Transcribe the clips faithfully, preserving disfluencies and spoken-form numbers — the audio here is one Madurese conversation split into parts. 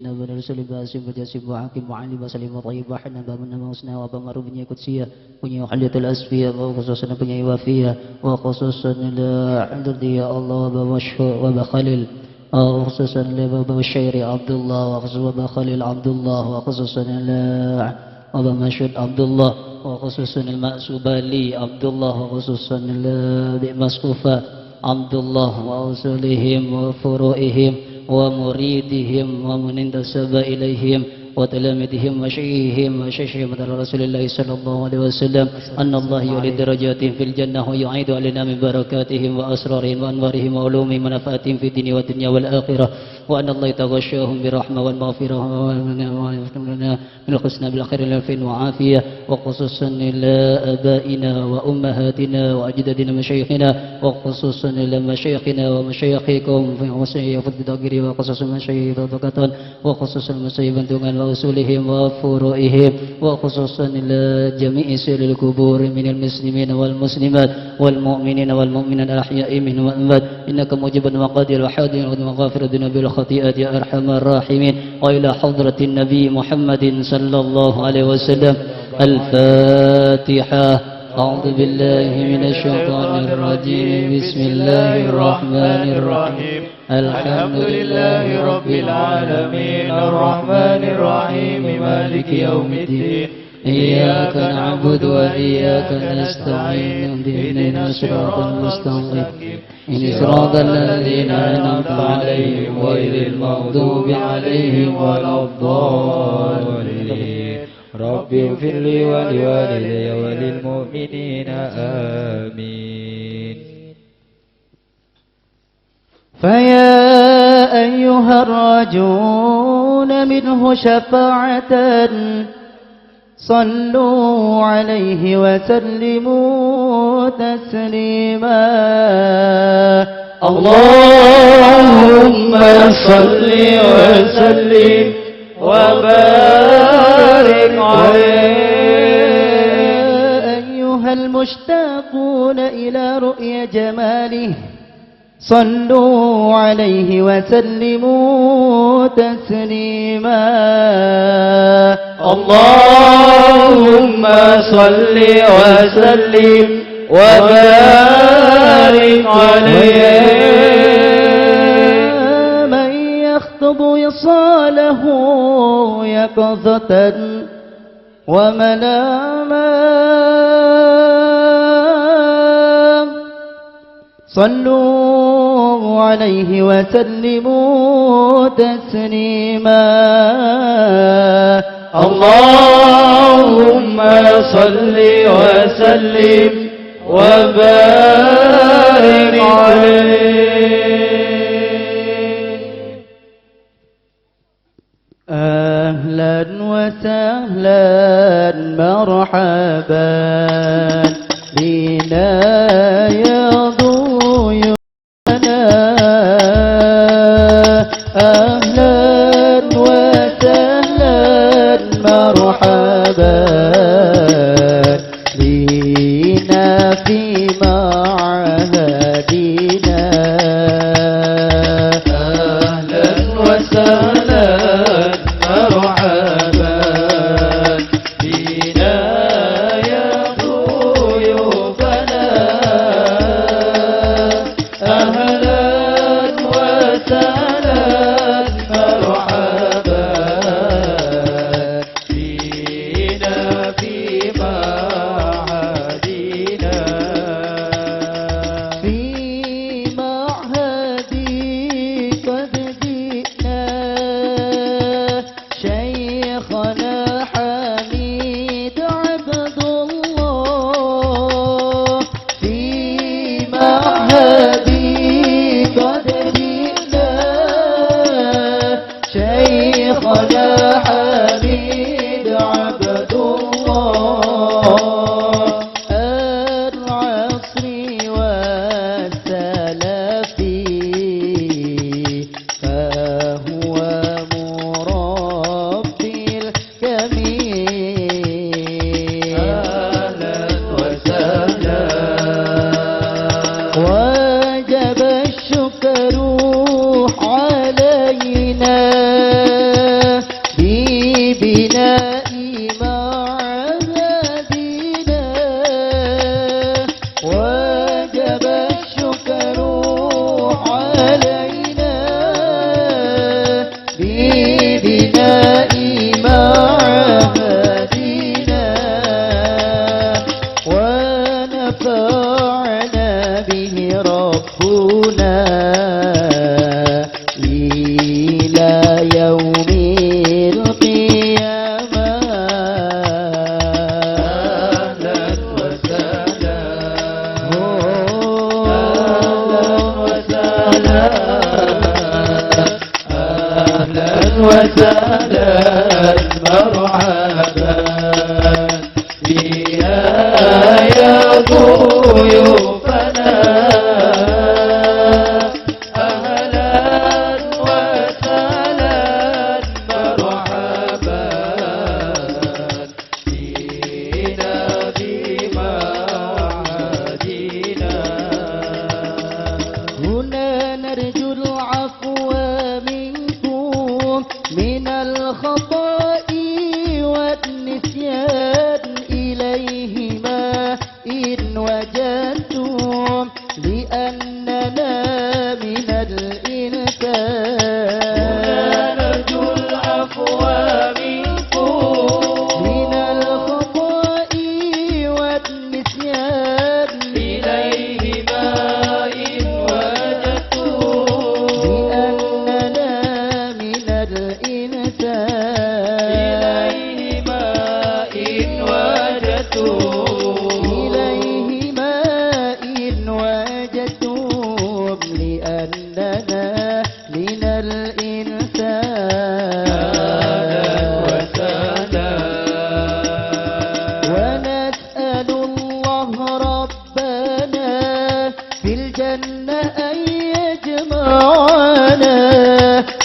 Nabi Rasul Basim Bajasim Muhakim Mu'alim Basalim Mutayib Bahanan Baman Nama Husna Wa Bamaru Punya Kutsiya Punya Halitul Asfiya Wa khususan Punya Wafiya Wa khususan la Hadrati Ya Allah Wa Masyhur Wa Bakhalil Wa khususan la Wa Basyairi Abdullah Wa khususan Wa Bakhalil Abdullah Wa khususan la Wa Bamasyhur Abdullah Wa khususan Al-Ma'subali Abdullah Wa khususan la Bi Maskufa Abdullah Wa Usulihim Wa Furu'ihim Wa Muridihim Wa Munintasaba Ilaihim Wa Talamidihim Wa Syaikhihim Wa Syaikhihim Wa Rasulillah Sallallahu Alaihi Wasallam Anna Allah Yuli Darajatihim Fil Jannah Wa Yu'idu Alina Min Barakatihim Wa Asrarihim Wa Anwarihim Wa Ulumihim Wa Nafaatihim Fid Dini Wa Dunya Wal Akhirah Wa Anna Allah Taghashahum Birahmah Wa Maghfirah Wa من الحسنى بالخير والعافية وخصوصا إلى آبائنا وأمهاتنا وأجدادنا ومشايخنا وخصوصا إلى مشايخنا ومشايخكم في مشايخ الداخل وخصوصا مشايخ البكتان وخصوصا مشايخ بنتونغان وأصولهم وفروعهم وخصوصا إلى جميع سائر القبور من المسلمين والمسلمات والمؤمنين والمؤمنات الأحياء منهم والأموات إنك مجيب وقاضي الحاجات وغافر الذنوب والخطيئات يا أرحم الراحمين. وإلى حضرة النبي محمد صلى الله عليه وسلم. الفاتحة. أعوذ بالله من الشيطان الرجيم. بسم الله الرحمن الرحيم. الحمد لله رب العالمين. الرحمن الرحيم. مالك يوم الدين. إياك نعبد وإياك نستعين. اهدنا الصراط المستقيم. صراط الذين أنعمت عليهم غير المغضوب عليهم ولا الضالين. رب اغفر لي ولوالدي وللمؤمنين. آمين. فيا أيها الراجون منه شفاعة، صلوا عليه وسلموا تسليما. اللهم صل وسلم وبارك عليه. أيها المشتاقون إلى رؤيا جماله، صلوا عليه وسلموا تسليما. اللهم صل وسلم وبارك عليه. من يخطب وصاله يقظة ومناما. صلوا عليه وسلموا تسليما. اللهم صل وسلم وبارك عليه. أهلا وسهلا مرحبا بنا يا ضيوفنا. أهلا وسهلا مرحبا بنا في معهدنا. أهلا وسهلا مرحبا بنا يا ضيوفنا. أهلا وسهلا مرحبا بنا في معهدنا. في معهدي قد جئنا شيخنا حميد عبد الله. في معهدي قد جئنا شيخنا حميد عبد الله. العصر والسلف فهو مربي الكمين. أهلا وسهلا. وجب الشكر علينا ببناء معهدنا ونفعنا به ربنا إلى يوم القيامة. أهلا وسهلا. أهلا وسهلا. أهلا وسهلا، مرحبا بنا يا ضيوفنا. أهلا وسهلا، مرحبا بنا بمعهدنا. هنا نرجو العفو منكم من الخطأ والنسيان إليهما إن وجدتم، لأننا من الإنسان. هنا نرجو العفو منكم. من الخطأ والنسيان. إليهما إن وجدتم. لأننا من الإنسان. إليهما إن وجدتم. إليهما إن وجدتم، لأننا من الإنسان. أهلا وسهلا. ونسأل الله ربنا في الجنة أن يجمعنا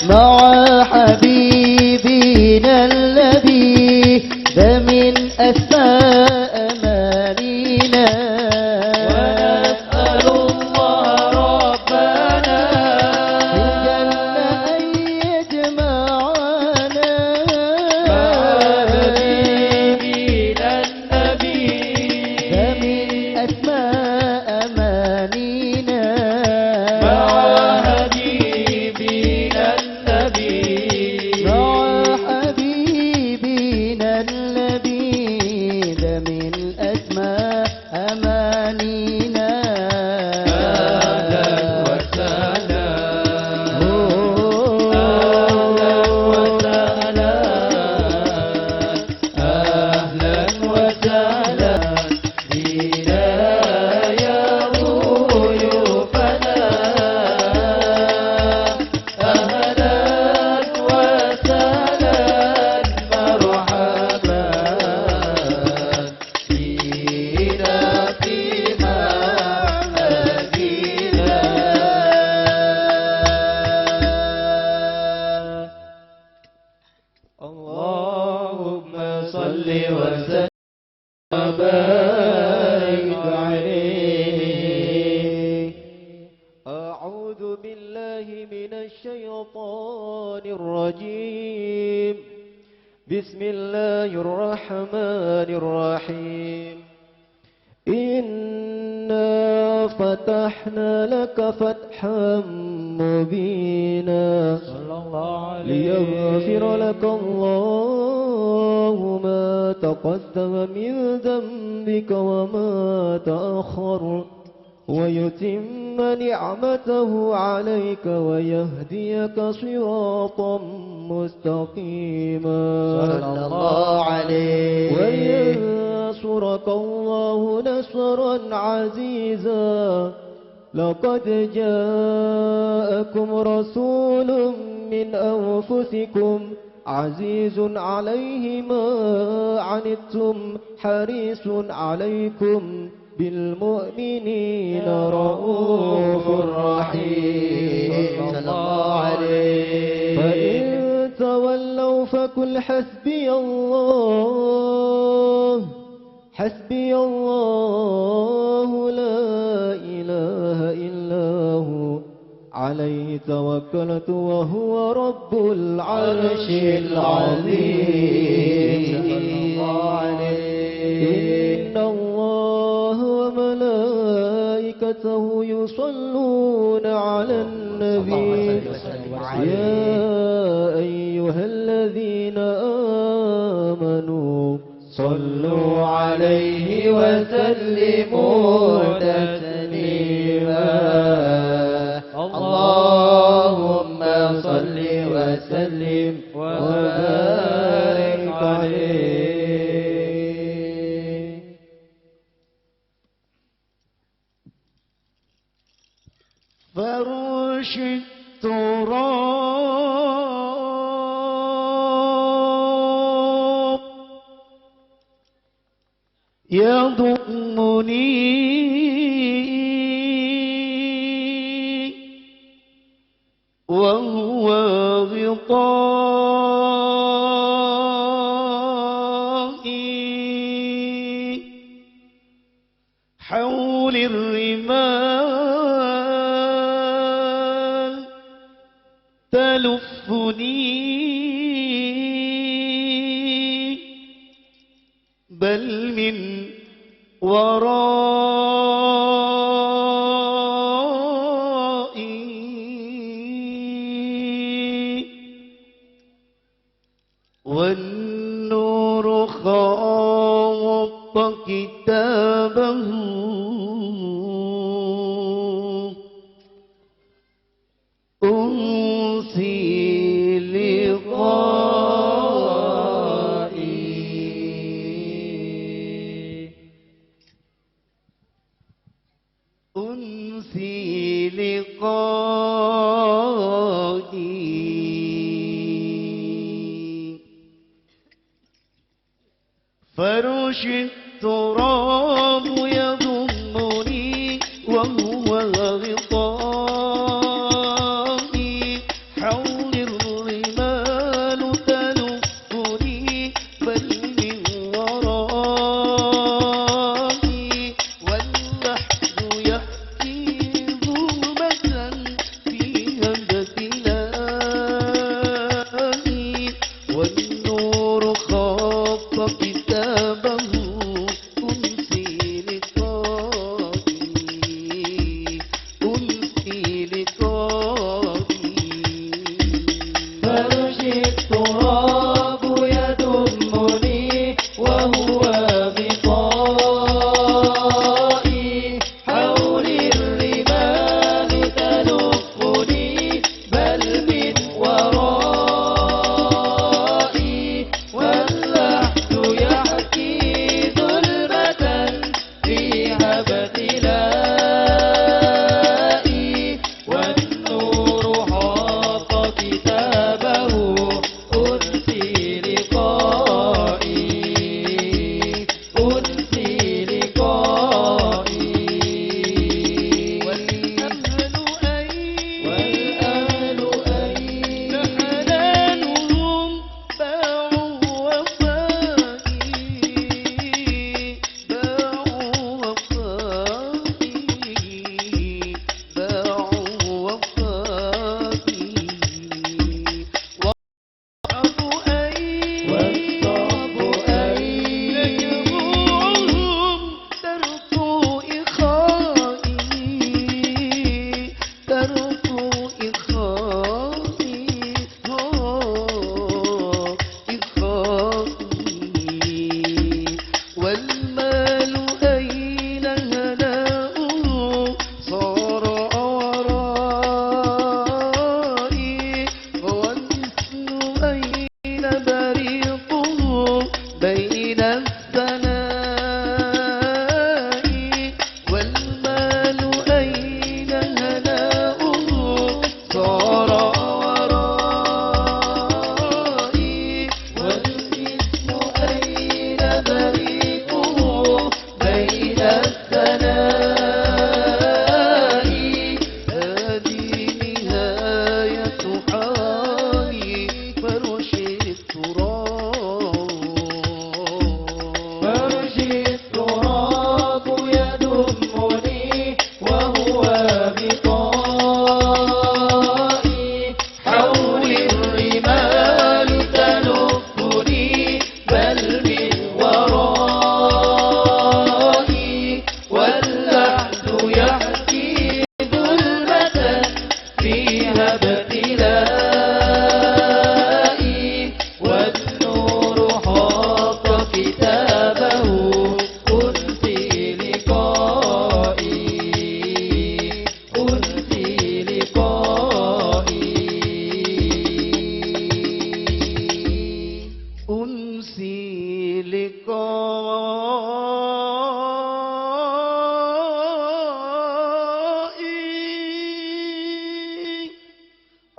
مع حبيبنا الذي ذا من أسمى أمانينا. ونسأل الله ربنا في الجنة أن يجمعنا مع حبيبنا النبي. فمن أسمى أمانينا مع حبيبنا النبي. مع حبيبنا النبي. فمن أسمى أمانينا. أهلا وسهلا. أهلا وسهلا. أهلا وسهلا بنا يا ضيوفنا. أهلا وسهلا، مرحبا بنا في معهدنا. اللهم صل وسلم وبارك عليه. أعوذ بالله من الشيطان الرجيم. بسم الله الرحمن الرحيم. إنا فتحنا لك فتحا مبينا. صلى الله عليه. ليغفر لك الله ما تقدم من ذنبك وما تأخر ويتم نعمته عليك ويهديك صراطا مستقيما. صلى الله عليه. وينصرك الله نصرا عزيزا. لقد جاءكم رسول من أنفسكم عزيز عليه ما عنتم حريص عليكم بالمؤمنين رءوف رحيم. صلى الله عليه. فإن تولوا فقل حسبي الله، حسبي الله لا إله إلا هو، عليه توكلت وهو رب العرش العظيم. إن الله وملائكته يصلون على النبي. يا أيها صلوا عليه وسلموا تسليما. اللهم صل وسلم وبارك عليه. فرش التراب يضمني وهو غطائي. حولي الرمال تلفني، بل من ورائي. والنور خاط كتابه، أنسي لقائي. أنسي لقائي. فرش التراب يضمني وهو غطائي. حولي الرمال تلفني، بل من ورائي. واللحد يحكي ظلمة فيها ابتلائي، والنور خط كتابه أنسي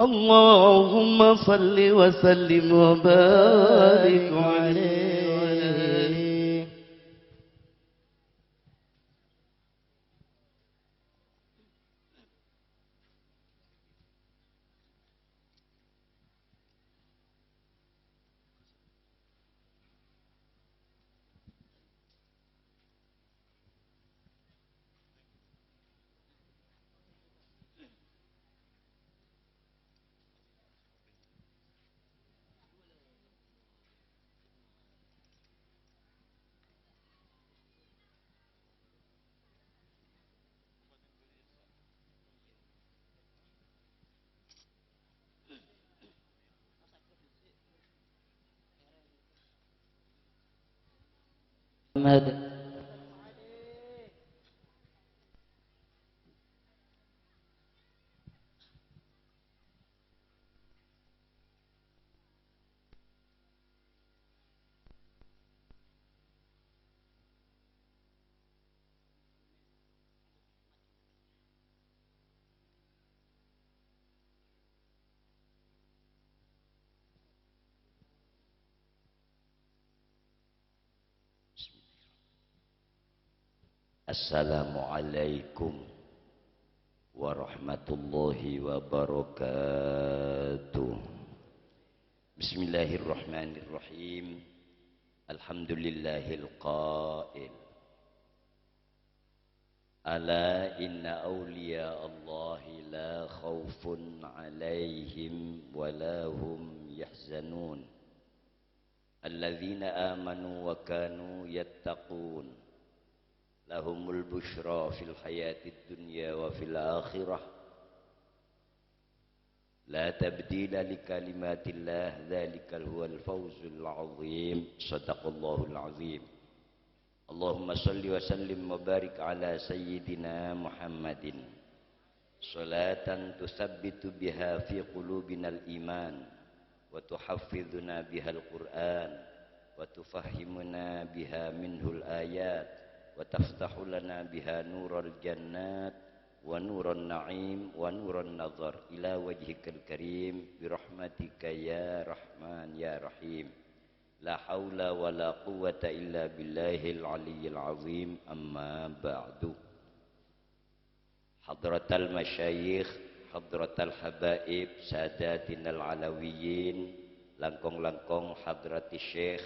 اللهم صل وسلم وبارك عليه. محمد. Assalamualaikum warahmatullahi wabarakatuh. Bismillahirrahmanirrahim. Alhamdulillahil qail. Ala inna awliya Allahi la khawfun alaihim wa la hum yahzanun. Alladzina amanu wa kanu yattaqun. Lahumul busyra fil hayatid dunya wa fil akhirah. La tabdila li kalimatillah, dzalikal huwal fawzul azim. Shadaqallahul azim. Allahumma shalli wa sallim wa barik ala sayyidina Muhammadin. Shalatan tsabbitu biha fi qulubinal iman, wa tuhaffizuna bihal Qur'an, wa tufahhimuna biha minhul ayat, wa taftahu lana biha nural jannat, wa nuran na'im, wa nuran nazar ila wajhikal karim, bi rahmatika ya Rahman ya Rahim. La haula wa la quwwata illa billahil aliyyil azim, amma ba'du. Hadratal masyayikh, hadratal habaib, sadatinal alawiyyin, langkong-langkong hadrati Syekh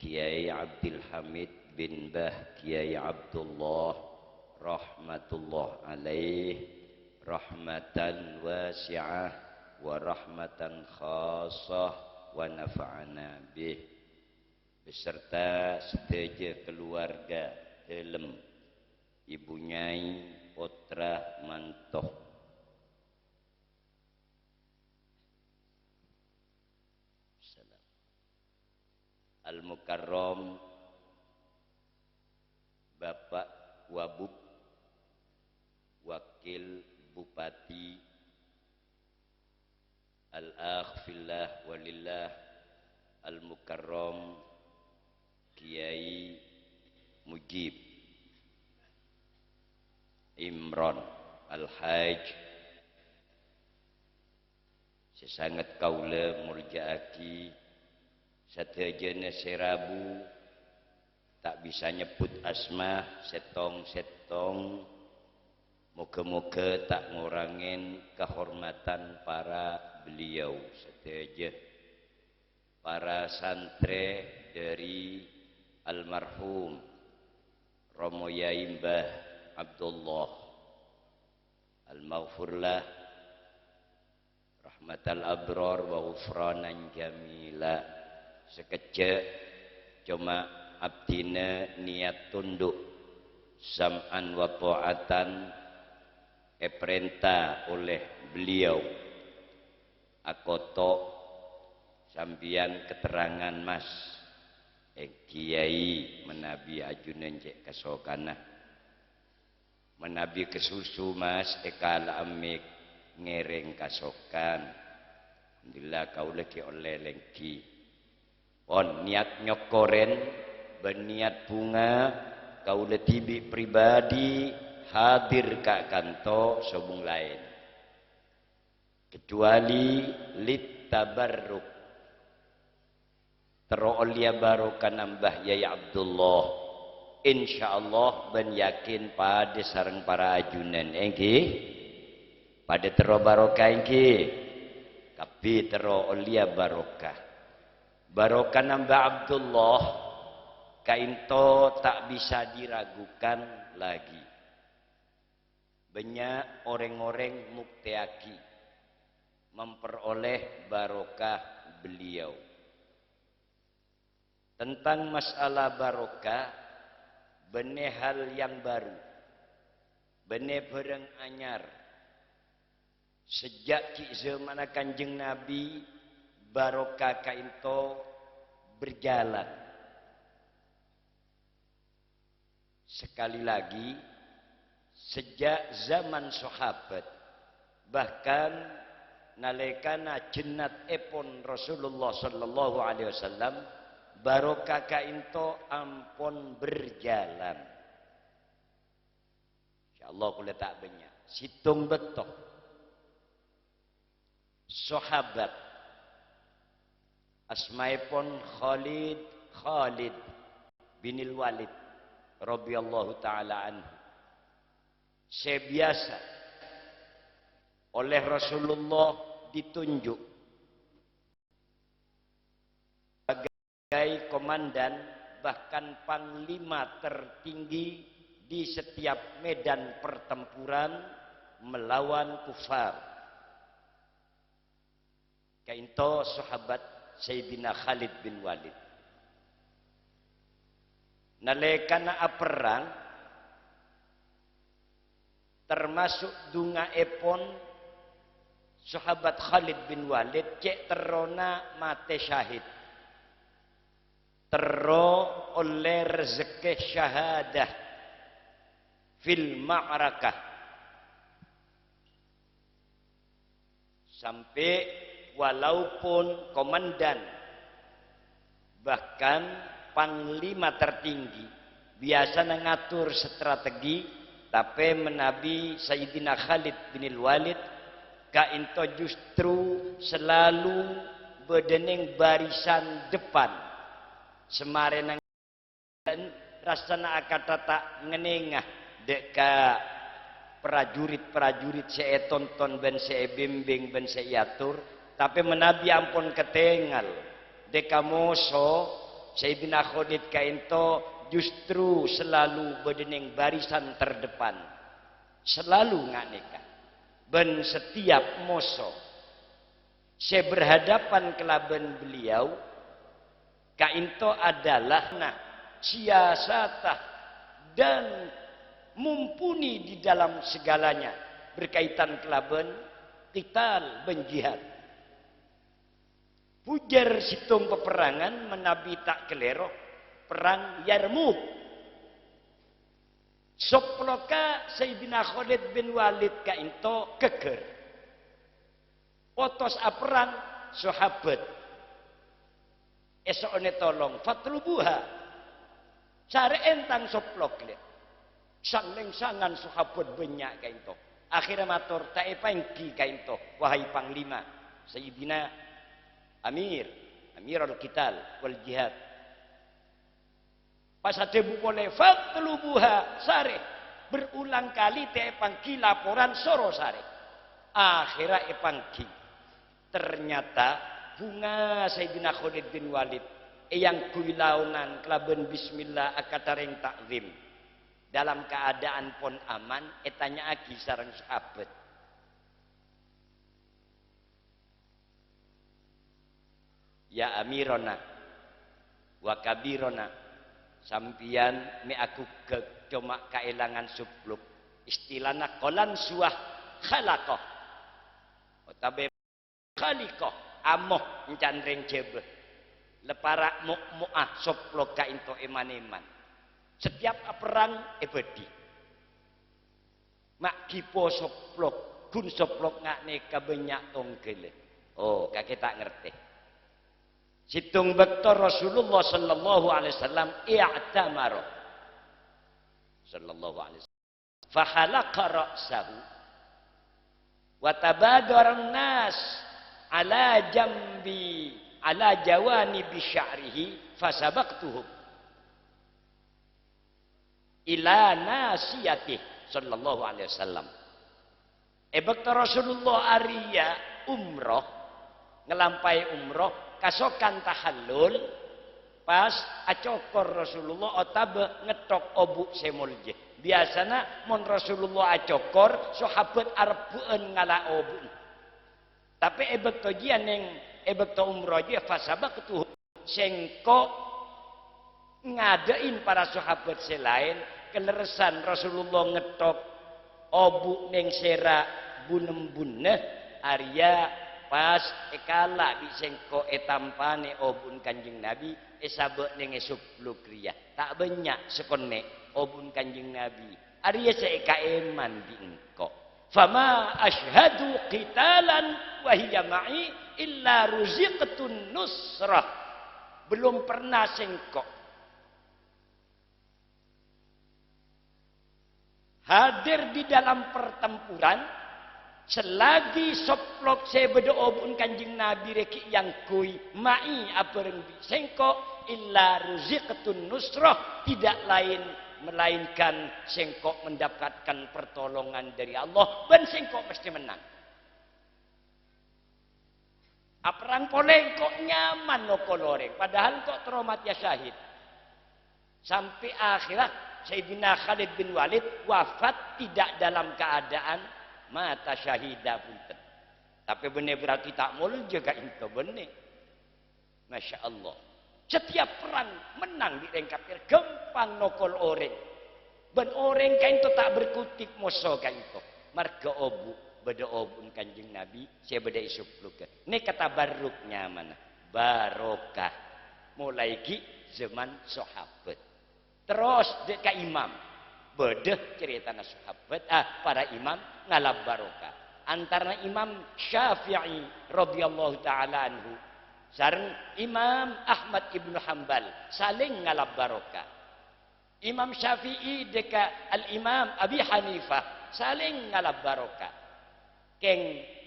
Kiai Abdul Hamid bin Bah Kiai Abdullah, rahmatullah alaih, rahmatan wasi'ah wa rahmatan khassah, wa nafa'ana bih, beserta sadhâjâ kaluwarga dhâlem, ibu nyai, pottra, manto. Salam. Al-Mukarram Bapak Wabub, Wakil Bupati, Al-Akh fillah walillah, Al-Mukarram Kiai Mujib Imron Al-Haj, sè sanget kaulâ molja'aghi, sadhâjâna sè rabu, ta' bisa nyebbhut asma sèttong-sèttong, moghâ-moghâ ta' ngorangè kahormadhân para beliau sadhâjâ, para santrè dhâri almarhum Romo Yai Mbah Abdullah, al-maghfurlah, rahmatal abror wa ghufranan jamila. Sakejjhâ', coma abdhina niyat tunduk, sam'an wa tha'atan, èparènta oleh beliau, akoto' sampèyan keterangan, Mas. Èngghi, Yai, manabi ajunan cè' kasokanna. Manabi kasusu, Mas, èkala'a mè' ngèrèng kasokan. Alhamdulillah, kaulâ ghi' ollè lèngghi. Pon, niyat nyokorèn bân niyat bhunga, kaulâ dhibi' pribadi hadir ka kanto sobung laèn. Kecuali littabarruk. Terro ollèya barokah nambah Yai Abdullah. Insyaallah bân yakin padâ sareng para ajunan, èngghi? Padâ terro barokah, èngghi? Kabbhi terro ollèya barokah. Barokah nambah Abdullah, kaènto ta' bisa diragukan lagi. Bânnya' orèng-orèng muktèyaghi memperoleh barokah beliau. Tentang masalah barokah, bânnè hal yang baru, bânnè bhârâng anyar. Sejak ghi' zamanna Kanjeng Nabi, barokah kaènto berjalan. Sekali lagi, sejak zaman sahabat, bahkan nalèkana jennatèpon Rasulullah sallallahu alaihi wasallam, barokah kaènto ampon berjalan. Insyaallah kaulâ ta' bânnya'. Sèttong bâkto. Sahabat. Asmaèpon Khalid, Khalid binil Walid radhiyallahu ta'ala anhu. Sè biyasa oleh Rasulullah ditunjuk sebagai komandan, bahkan panglima tertinggi di setiap medan pertempuran melawan kufar. Kaènto sahabat Sayyidina Khalid bin Walid. Nalèkana aperrang, termasuk dhunga'èpon sahabat Khalid bin Walid, cè' terrona matè syahid. Terro ollè rejekkè syahadah fil ma'rakah. Sampè' walaupun komandan, bahkan panglima tertinggi, biyasana ngatur strategi, tapè manabi Sayyidina Khalid bin Walid kaènto justru selalu bâdâ neng barisan depan. Samarèna rassana akantha ta' ngennengnga dâ' ka prajurit-prajurit sè ètonton bân sè èbimbing bân sè èator, tapè manabi ampon katèngal dâ' ka moso, Sayyidina Khalid kaènto justru selalu bâdâ neng barisan terdepan. Selalu nga' nèka. Bân setiap moso sè berhadapan kalabân beliau, kaènto adalah, nah, siyasata dan mumpuni di dalam segalanya berkaitan kalabân qital bân jihad. Bujâr sèttong paperrangan manabi ta' kalèro, perrang Yarmuk. Soplokka Sayyidina Khalid bin Walid kaènto ghâggâr. Otos aperrang sahabat. Èso'one tolong, "Fatlubuha." Sarè entang soplok, lè. Sang-lengsangan sahabat bânnya' kaènto. Akhirnya mator, "Ta' èpaènggi kaènto, wahai Panglima, Sayyidina Amir, Amirul Qital wal Jihad." Pas adhâbu polè, "Fatlubuha," sarè. Berulang kali ta' èpangghi laporan soro sarè. Akhirnya èpangghi. Ternyata bhunga Sayyidina Khalid bin Walid èangghuy laonan kalabân bismillah akadhâreng ta'zim. Dalam keadaan pon aman, ètanya'aghi sareng sahabat. "Ya Amirona wa Kabirona, sampèyan mè' aghugghâk coma kaèlangan soplok." Istilana kolan suwah khalaqah. Otabâ khaliqah, amoh èncan rèng Jhâbâ. La para' mo'-mo'a soplok kaènto èman-èman. Setiap aperrang èbâdhi. Ma' ghi' po soplok, ghun soplok nga' nèka bânnya' tongghâllâ. Oh, kakè ta' ngartè. Sèttong bâkto Rasulullah sallallahu alaihi wasallam i'tamara. Sallallahu alaihi wasallam. Fahalaqa ra'sahu. Wa tabadaran nas ala jambi, ala jawanibi sya'rihi, fasabaqtuhum ila nasiyatih, sallallahu alaihi wasallam. E bâkto Rasulullah arèya umroh, ngalampaè umroh, kasokan tahallul, pas acokor Rasulullah otabâ ngetthok obu' sè molja. Biyasana mon Rasulullah acokor, sahabat arebbhu'ân ngala' obu'na. Tapè è bâkto jiyâ neng, è bâkto umroh jiyâ, fasabaqtuhum, sèngko' ngadâ'in para sahabat sè laèn, kalerressan Rasulullah ngetthok obu' neng sèra bu-nembuna, arèya pas èkala' bi' sèngko' ètampaè obu'na Kanjeng Nabi, èsabâ' neng è sobluk rèya. Ta' bânnya' sakonè' obu'na Kanjeng Nabi. Arèya sè èkaèman bi' engko'. "Fama asyhadu qitalan wa hiya ma'i illa ruziqtun nusrah." Belum pernah sèngko' hadir di dalam pertempuran, selagi soblok sè bâdâ obu'na Kanjeng Nabi rè ghi' èangghuy, ma'i abhâreng bi' sèngko', illa ruziqtun nusrah, tidak lain melainkan sèngko' mendapatkan pertolongan dari Allah, bân sèngko' mestè mennang. Aperrang polè engko' nyaman nokol orèng, padahal engko' terro matèya syahid. Sampè' akhèra Sayyidina Khalid bin Walid wafat tidak dalam keadaan mata syahida, bhunten. Tapè bânnè berarti ta' molja ka'dinto, bânnè. Masya Allah. Setiap perang mennang bi' rèng kafir, ghâmpang nokol orèng. Bân orèng ka'dinto ta' berkutik moso ka'dinto. Marghâ obu', bâdâ obu'na Kanjeng Nabi sè bâdâ è soblugghâ. Nèka tabarruk nyamana, barokah. Molaè ghi' zaman sahabat. Terros dâ' ka imam, bâdâ carètana sahabat, ah, para imam ngalap barokah. Antarana Imam Syafi'i radhiyallahu ta'ala anhu sareng Imam Ahmad ibnu Hambal salèng ngalap barokah. Imam Syafi'i dâ' ka Al-Imam Abi Hanifah salèng ngalap barokah. Kèng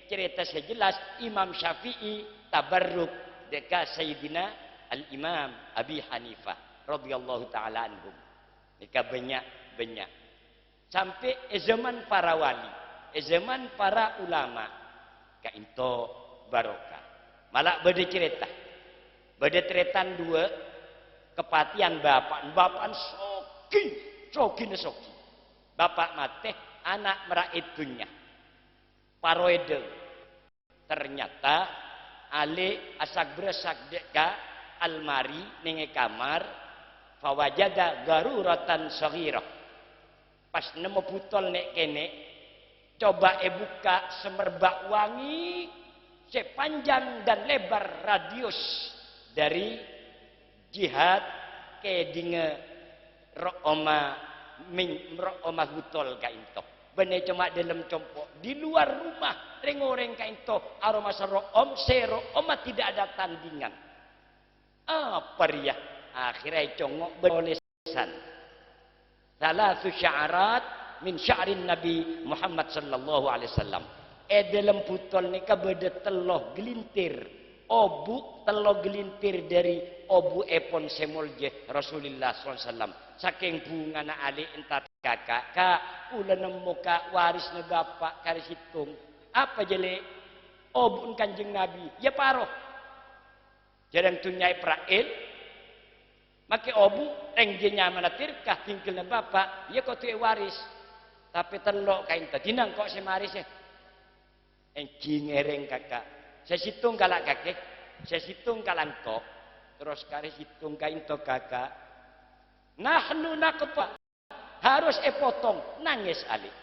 carèta sè jelas, Imam Syafi'i tabarruk dâ' ka Sayyidina Al-Imam Abi Hanifah radhiyallahu ta'ala anhum. Nèka bânnya', bânnya'. Sampè' è zaman para wali, è zaman para ulama, ka'dinto barokah. Mala bâdâ carèta. Bâdâ tarètan duwâ', kapatèyan bapa'na. Bapa'na soghi, soghina soghi. Bapa' matè, ana' mara' è dhunnya. Paroèdhâng. Ternyata Alè' asak-berasak dâ' ka almari nèng è kamar, fawajada gharuratan shaghirah. Pas nemmo butol nè'-kènè', coba èbukka' semerbak wangi sè panjang dan lebar radius dâri jihad kèdingnga ro' omma min-, ro' omma butol ka'dinto. Bânnè coma dâlem compo'. Di luar rumah, rèng-orèng ka'dinto aromasa ro' om-, sè ro' omma tidak ada tandingan. Apa rèya? Akhirnya ècongngo' bân tolèsan. Thalathu sya'arat min sya'rin Nabi Muhammad sallallahu alaihi wasallam. È dâlem butol nèka bâdâ tello gelintir obu', tello gelintir dâri obu'èpon sè molja Rasulullah sallallahu alaihi wasallam. Sakèng bhungana Alè' èntar ka kaka', "Ka', kaulâ nemmo, Ka', warisna Bapa' karè sèttong." "Apa jâ, Lè'?" "Obu'na Kanjeng Nabi." "Iyâ paro. Jhârâng dhunnya èperra'è, makè obu' rèng jiyâ nyamana tirka, dhingghâlna Bapa', iyâ kodhu èwaris. Tapè tello' ka'dinto, dinah engko' sè marisè." "Èngghi ngèrèng, Kaka'. Sè sèttong kala' kakè, sè sèttong kala' engko', terros karè sèttong ka'dinto, Kaka'." "Nahnu naqta', harus èpotong," nangès Alè'.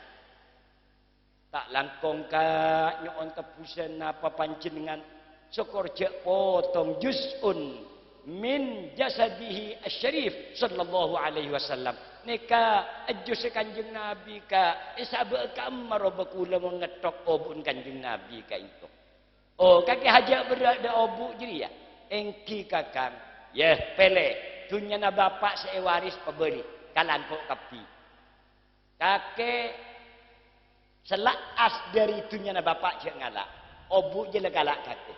"Ta' langkong, Ka', nyo'on tebbhusân napa panjhennengngan, sokor jhâ' potong juz'un min jasadihi asy-syarif sallallahu alaihi wasallam." "Nèka ejjhussa Kanjeng Nabi, Ka', èsabâ' ka'emma rowa kaulâ mon ngetthok obu'na Kanjeng Nabi ka'dinto." "Oh, kakè hajâ' berrâ' dâ' obu' jârèya?" "Èngghi, Kakang." "Yâ, pèlè. Dhunnyana Bapa' sè èwaris pabâli, kala' engko' kabbhi." Kakè Sè la'as dhâri dhunnyana Bapa' jhâ' ngala'. Obu' jhâ' la kala' kakè.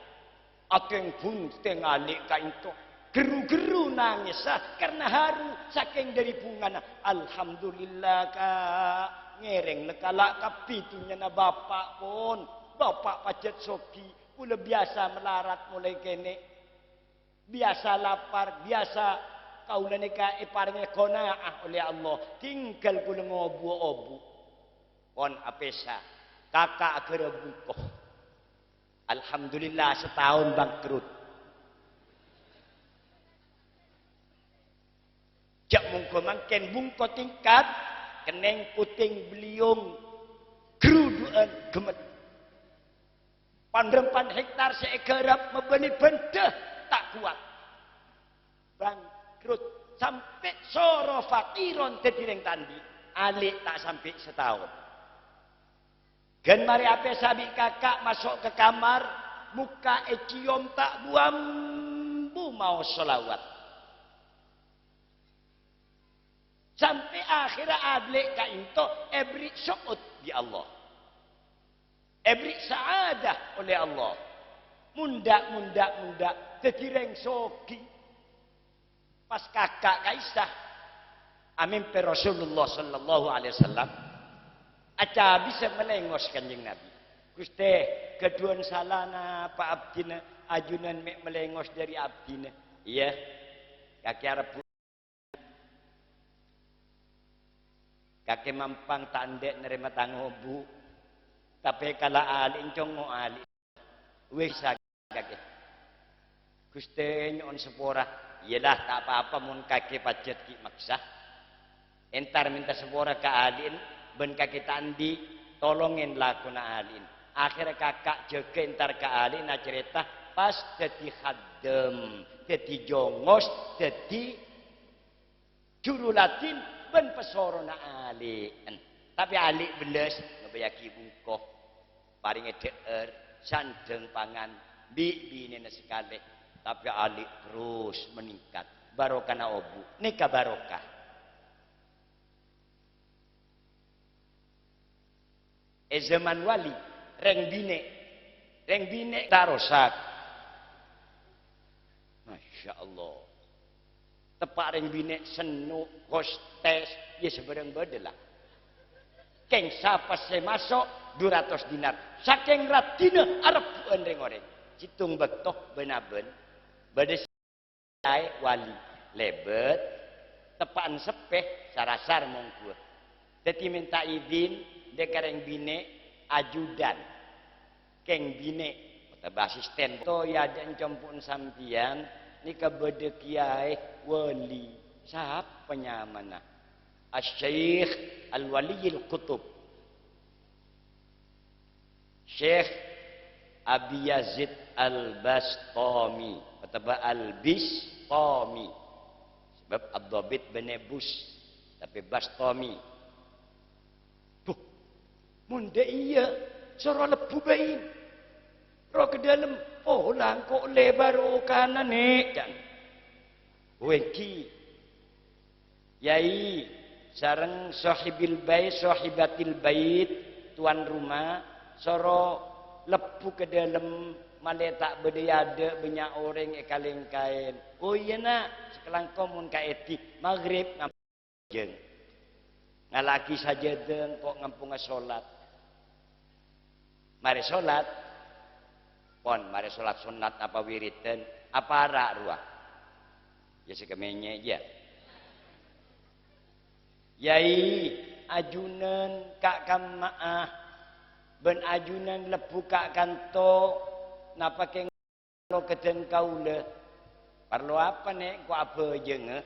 Atèng-buntèng alè' ka'ènto. Gherru-gherru nangèssa karna haru sakèng dhâri bhungana. "Alhamdulillah, Ka'. Ngèrèng la kala' kabbhi dhunnyana Bapa', pon. Bapa' pajhât soghi. Kaulâ biyasa malarat molaè kènè'. Biyasa lapar, biyasa kaulâ nèka èparèngè qanaah olè Allah. Tinggal kaulâ ngobuwâ obu'." Pon apèsa, kaka' aghârâ bungko. Alhamdulillah, sataon bangkrut. Jhâ' mongghu mangkèn bungko tingkat, kennèng puting beliung, gherudhu'ân, gemmet. Pan-rempan hektar sè èghârâp mabânnè bhândhâ ta' kowat. Bangkrut, sampè' soro fakiron dhâddhi rèng ta' andi'. Alè' ta' sampè' sataon. Ghân marè apèsa bi' kaka' maso' ka kamar, mokka' èciom ta' bu-ambu maos sholawat. Sampè' akhèrra alè' ka'ènto èberri' so'ot bi' Allah. Èberri' sa'adah olè Allah. Mondhâ', mondhâ', mondhâ', dhâddhi rèng soghi. Pas kaka' ka'issa amèmpè Rasulullah sallallahu alaihi wasallam, acabisâ malèngos Kanjeng Nabi. "Ghustè, ghâdhuwân sala napa abdhina, ajunan mè' malèngos dhâri abdhina?" "Iyâ, kakè arebbhu'." Kakè mampang ta' endâ' narèma tang obu', tapè kala' alè' congngo' alè'. Wis, kakè. "Ghustè, nyo'on sapora." "Iyâlah, ta' pa-apa mon kakè pajhât ghi' maksa. Entar mènta sapora ka alè'en, bân kakè ta' andi', tolongè lakona alè'en." Akhèrra kaka' jâgâ entar ka alè'en acarèta, pas dhâddhi khaddam, dhâddhi jongos, dhâddhi juru ladin bân pasorona alè'en. Tapè alè' bellâs ngabâyyâghi bungko, parèngè dhâ'âr, sandhâng pangan, bi' binèna sakalè. Tapè alè' terros meningkat. Barokana obu'. Nèka barokah. È zaman wali, rèng binè', rèng binè' ta' rosak. Masya Allah. Teppa' rèng binè' senno', hostes, iyâ sabârâng bâdâ la. Kèng sapa sè maso' du ratos dinar. Sakèng raddhinna arebbhu'ân rèng-orèng. Sèttong bâkto bân-abân bâdâ sè Kaè wali lèbât, teppa'an seppè, sar-asar mongghuwâ. Dhâddhi mènta idin, dâ' ka rèng binè', ajudan, kèng binè', otabâ asistèn. To, yâ, jhâ' compo'na sampèyan, nèka bâdâ kiyaè wali. Sapa nyamana? Asy-Syaikh Al-Waliyil Qutub. Syekh Abi Yazid Al-Bastami, otabâ Al-Bistami. Sabâb Ad-Dhabit bânnè Bus, tapè Bastami. Buh, mon dâ' iyâ, soro lebbhu bhâi. Ro ka dâlem, oh, langko' lèbâr okana, Nè', can. Wènggi. Yai, sareng sohibil bait, sohibatil bait, tuan rumah, soro lebbhu ka dâlem, malè ta' bâdâ è adâ' bânnya' orèng èkalèngkaèn. Oh iyâ, Na', sakalangkong mon ka'èdhi, maghrib ngam-, jâng. Ngala'aghi sajâdâ engko' ngamponga solat. Marè solat, pon, marè solat sonnat apa wiridan, apa ara' rowa? Yâ, sè kamenyè, yâ. Yai, ajunan ka' kamma'a, bân ajunan lebbhu ka' kanto, napa kèng lo kedhân kaulâ? Parlo apa, Nè', engko' abhâjânga?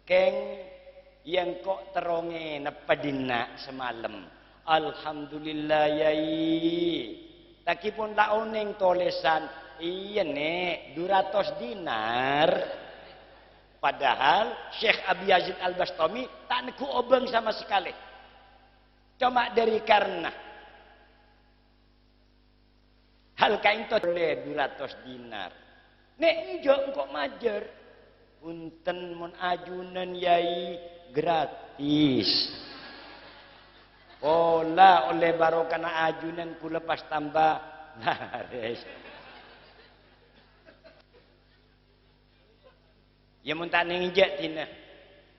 Kèng, yâ engko' terrongè neppa dinna' samalem. Alhamdulillah, Yai. Taghi pon la onèng tolèsan. Iyâ, Nè', du ratos dinar. Padahal Syekh Abi Yazid Al-Bastami ta' neggu' obâng sama sakalè. Coma dhâri karna hal ka'ènto ollè du ratos dinar. Nè' enjâ' engko' majâr. Bhunten, mon ajunan, Yai, gratis. Pola olle barokana ajunan kaulâ pas tamba. Lares. Iyâ, mon ta' nèng enjâ' dinah.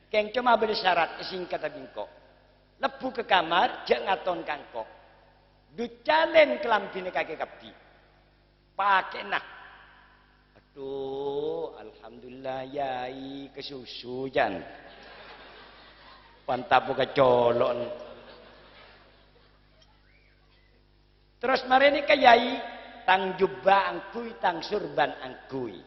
Kèng coma bâdâ syarat, èsèngkaddhâ bi' engko'. Lebbhu ka kamar, jhâ' ngaton ka engko'. Duccalèn kalambhina kakè kabbhi. Pakè'na. Adhu, alhamdulillah, Yai, kasusu, jân. Pantapo kacolo'en. Terros marèna ka Yai, tang jubba angghuy, tang surban angghuy.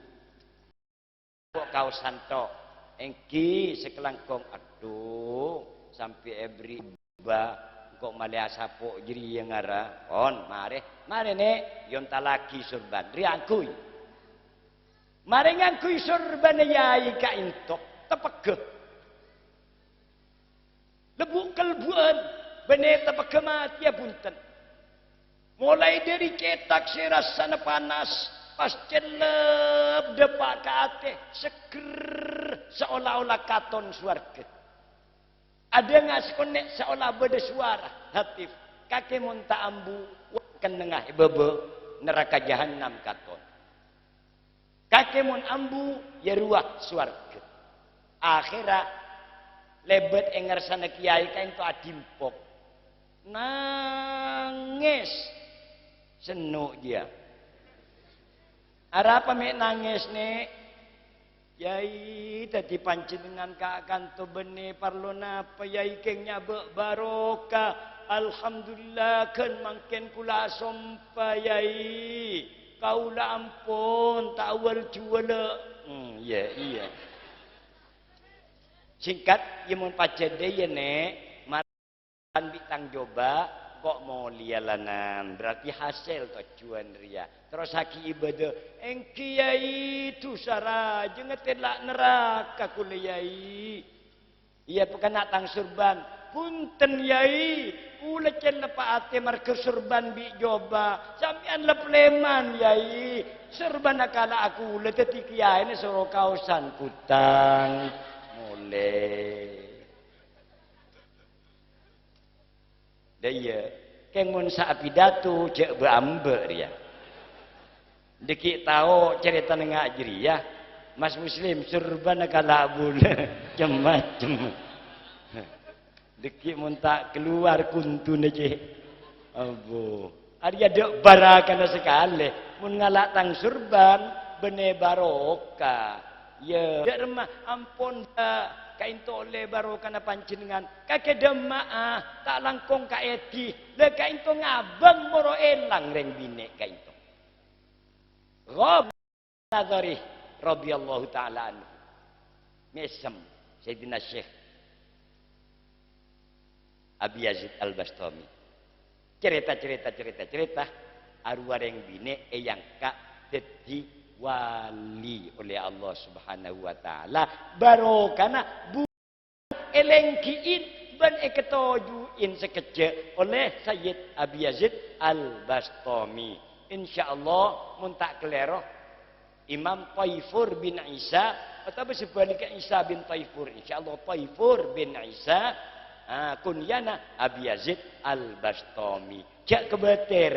Kok kaosan tok. Èngghi sakalangkong, adhu, sampè' èberri' jubba, engko' malè asapo' jârèya ngara. Pon, marè. Marè, Nè', èontallaghi surban. Rèya angghuy. Marè ngangghuy surbanna Yai ka'ènto. Tepegghâ. Lebbhu-kelbhuwân, bânnè tepegghâ matèya bhunten. Molaè dhâri cètak sè rassana panas, pas cellep dâpa' ka atè, seggher saola-ola katon sowarghâ. Adhânga sakonè' saola bâdâ sowara hatif, "Kakè mon ta' ambu, wa' kennengnga è bâbâ naraka jahannam katon." Kakè mon ambu, iyâ rowa sowarghâ. Akhèrra lèbât è ngarsana kèyaè ka'ènto adhimpok. Nangès. Senno' jiyâ. "Arapa mè' nangès, Nè'?" "Yai, dhâddhi panjhennengngan ka-, kanto bânnè parlo napa, Yai, kèng nyabâ' barokah. Alhamdulillah, ghân mangkèn kaulâ asompa, Yai. Kaulâ ampon ta' wal-juwâlâ." Hmm, iyâ, iyâ. Sèngkat, iyâ mon pajhât dhâ' iyâ, Nè', mar-, bi' tang jobâ, ko' molèya lanan. Berarti hasèl tojjhuwân rèya. Terrossaghi ibâdâ, "Èngghi, Yai, dhusa rajâ ngatèla' naraka kaulâ, Yai." Iyâ, pakana tang surban. "Bhunten, Yai, kaulâ cellep atè marghâ surban bi' jobâ. Sampèyan lep lèman, Yai. Surbanna kala'a kaulâ dhâddhi kèyaèna soro kaosan kutang." Molè. Dâ' iyâ, kèng mon sa apidato jhâ' bâ'-ambâ' rèya. Dhâggi' tao carètana nga' jârèya, Mas Muslim, surbanna kala' bulâ, cem-macem. Dhâggi' mon ta' kalowar kuntuna, cè'. Abo. Arèya dâ' barakana sakalè. Mon ngala' tang surban, bânnè barokah. Iyâ, dâ' remma ampon, dâ', ka'ènto ollè barokana panjhennengngan. Kakè dâmma'a, ta' langkong ka èdhi. La ka'ènto ngabâng moro èlang rèng binè' ka'ènto. Ghadh Nazari radhiyallahu ta'ala anhu. Mèsem Sayyidina Syekh Abi Yazid Al-Bastami. Carèta, carèta, carèta, carèta, arowa rèng binè' èangka' dhâddhi wali olè Allah Subhanahu wa Ta'ala. Barokana bu-, èlènggi'in bân èkatoju'in sakejjhâ' olè Sayyid Abi Yazid Al-Bastami. Insyaallah, mon ta' kalèro, Imam Taifur bin Isa, otabâ sabhâligghâ Isa bin Taifur. Insyaallah Taifur bin Isa, ah, kunyana Abi Yazid Al-Bastami. Jhâ' kabâtèr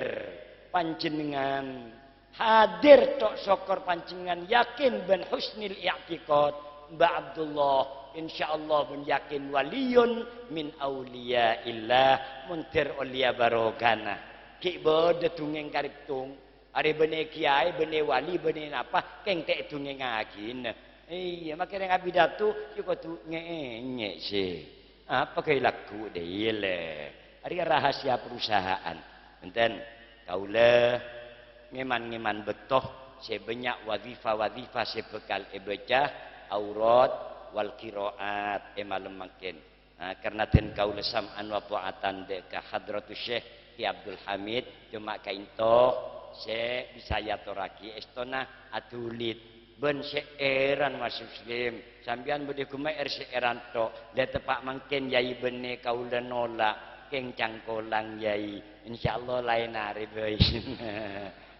panjhennengngan. Hadir tok sokor panjhennengngan yakin bân husnil i'tiqad, Mbah Abdullah, insyaallah bân yakin waliyun min auliyaillah, mondhâr olèya barokana. Ghi' bâdâ dungèng karèptong. Arè bânnè kèyaè, bânnè wali, bânnè napa, kèng ta' èdungèngngaghinah. Iyâ, makè rèng apidato, iyâ kodhu ngè'-èngè' sè. Apa kaè lagghu' dhâ' iyâ, lè? Arèya rahasia perusahaan. Bhunten, kaulâ ngèman-ngèman bâkto sè bânnya' wazifa-wazifa sè bhâkal èbâca, aurat wal qiraat è malem mangkèn. Ah, karna dhân kaulâ sam'an wa tha'atan dâ' ka Hadratus Syekh Ki Abdul Hamid, coma ka'ènto sè bisa èyatorraghi èstona adhulid bân sye'eran, Mas Muslim. Sampèyan bâdâ ghume'er sye'eran tok. Lè teppa' mangkèn, Yai, bânnè kaulâ nola', kèng cangkolang, Yai. Insyaallah laèn arè bhâi.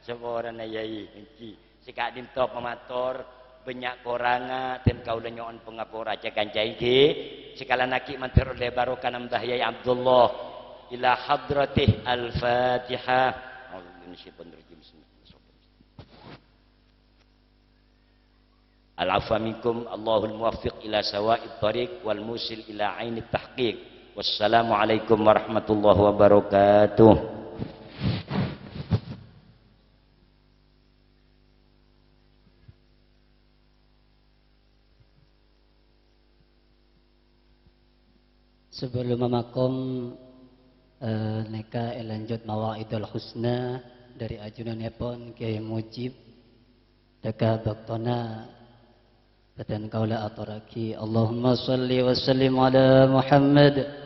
Saporana, Yai. Èngghi. Sè ka'dinto pamator, bânnya' korangnga, dhân kaulâ nyo'on pangapora, ca-kanca èngghi. Sakalana ghi' mandhâr ollè barokana Mbah Yai Abdullah. ila hadratih. Al-Fatihah. A'udzubillahi minasyaitonirrajim. Bismillahirrahmanirrahim. Al-afwa minkum, Allahul muwaffiq ila sawa'it thariq wal musil ila ainit tahqiq. Wassalamualaikum warahmatullahi wabarakatuh. Sebelum mamakom, eh, nèka èlanjut Mawa'idul Husna dâri ajunanèpon Kyai Mujib. Dâ' ka bâktona bâdhân kaulâ atorraghi, Allahumma shalli wa sallim ala Muhammad.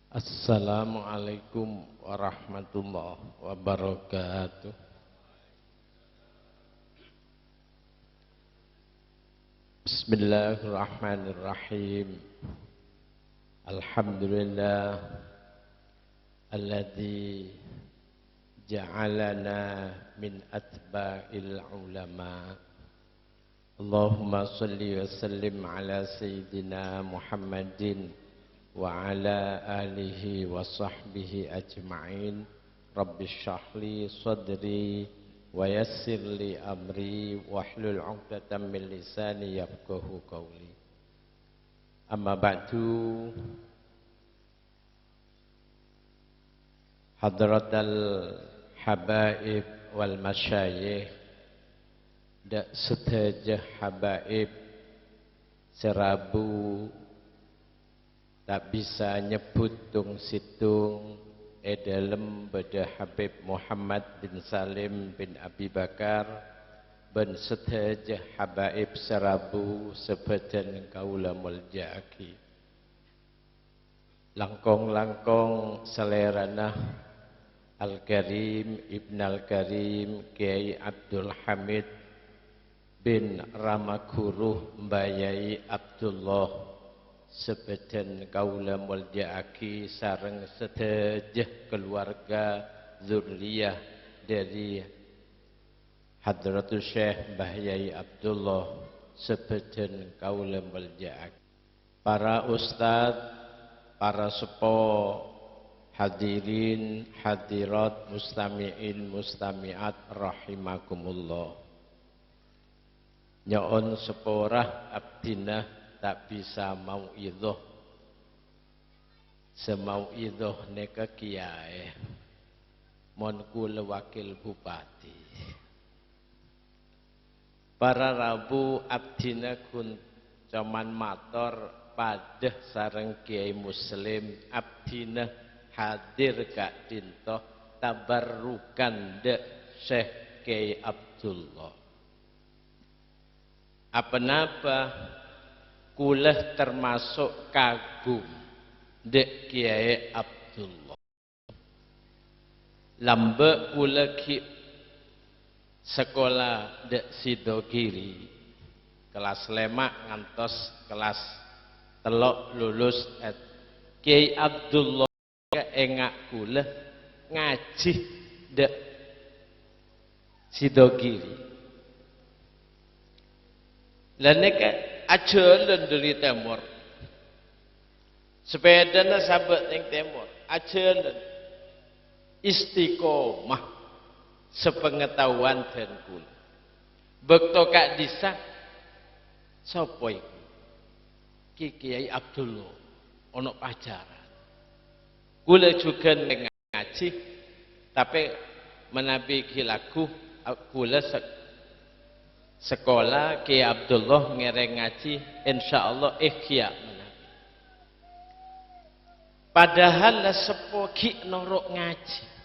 Assalamualaikum warahmatullahi wabarakatuh. Bismillahirrahmanirrahim. Alhamdulillah alladzi ja'alana min atba'il ulama. Allahumma shalli wa sallim ala sayyidina Muhammadin wa ala alihi wa sahbihi ajma'in. Rabbi shrah li sadri wa yassir li amri wahlul 'uqdatam min lisani yafqahu qawli. Amma ba'du. Hadratal habaib wal masyayikh, dâ' sadhâjâ habaib sè rabu ta' bisa nyebbhut tong-sèttong, è dâlem bâdâ Habib Muhammad bin Salim bin Abi Bakar, bân sadhâjâ habaib sè rabu sè bâdhân kaulâ molja'aghi. Langkong-langkong salèrana Al-Karim Ibn Al-Karim Kyai Abdul Hamid bin Ramaguruh Mbayai Abdullah, sè bâdhân kaulâ molja'aghi sareng sadhâjâ kaluwarga dzurriyyah dâri Hadratus Syekh Mbah Yai Abdullah, sè bâdhân kaulâ molja'aghi. Para ustad, para seppo, hadirin, hadirat, mustami'in, mustami'at, rahimakumullah. Nyo'on sapora abdhina ta' bisa mau'idhah. Sè mau'idhah nèka kèyaè. Mon kulâ wakil bupati. Para rabu abdhina ghun coma mator padâ sareng Kyai Muslim, abdhina hadir ka'dinto tabarrukan dâ' Syekh Kyai Abdullah. Apa-napa kulâ termaso' kagum dâ' Kyai Abdullah. Lambâ' kulâ ghi' sakola dâ' Sidogiri, kellas lèma' ngantos kellas tello' lulus S-, Kyai Abdullah ènga' kulâ ngajhi dâ' Sidogiri. Lah nèka ajhâlân dâri tèmor. Sapèdana sabâ' neng tèmor, ajhâlân. Istiqomah, sapangataowan dân kulâ. Bâkto ka'dissa', sapa iku? Ki Kyai Abdullah, ana' pacaran. Kulâ jhughân ngajhi, tapè manabi ghi' lagghu, a-, kulâ sè-, sakola Kyai Abdullah ngèrèng ngajhi, insyaallah èghiyâ manabi. Padahal la seppo ghi' noro' ngajhi.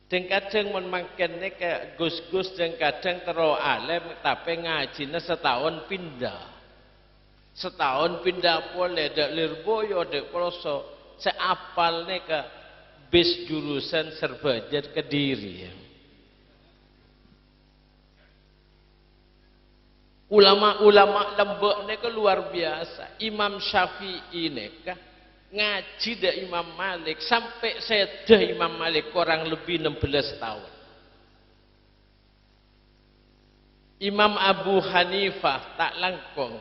Dhâng-kadhâng mon mangkèn nèka gus-gus dhâng-kadhâng terro alèm, tapè ngajhina sataon pinda. Sataon pinda polè, dâ' Lirboyo, dâ' Ploso. Sè apal nèka bis jurusan Serbajâr Kediri. Ulama-ulama lambâ' nèka luar biasa. Imam Syafi'i nèka Ngajhi dâ' Imam Malik, sampè' sèdhâ Imam Malik, korang lebbi ennem belas taon. Imam Abu Hanifah ta' langkong,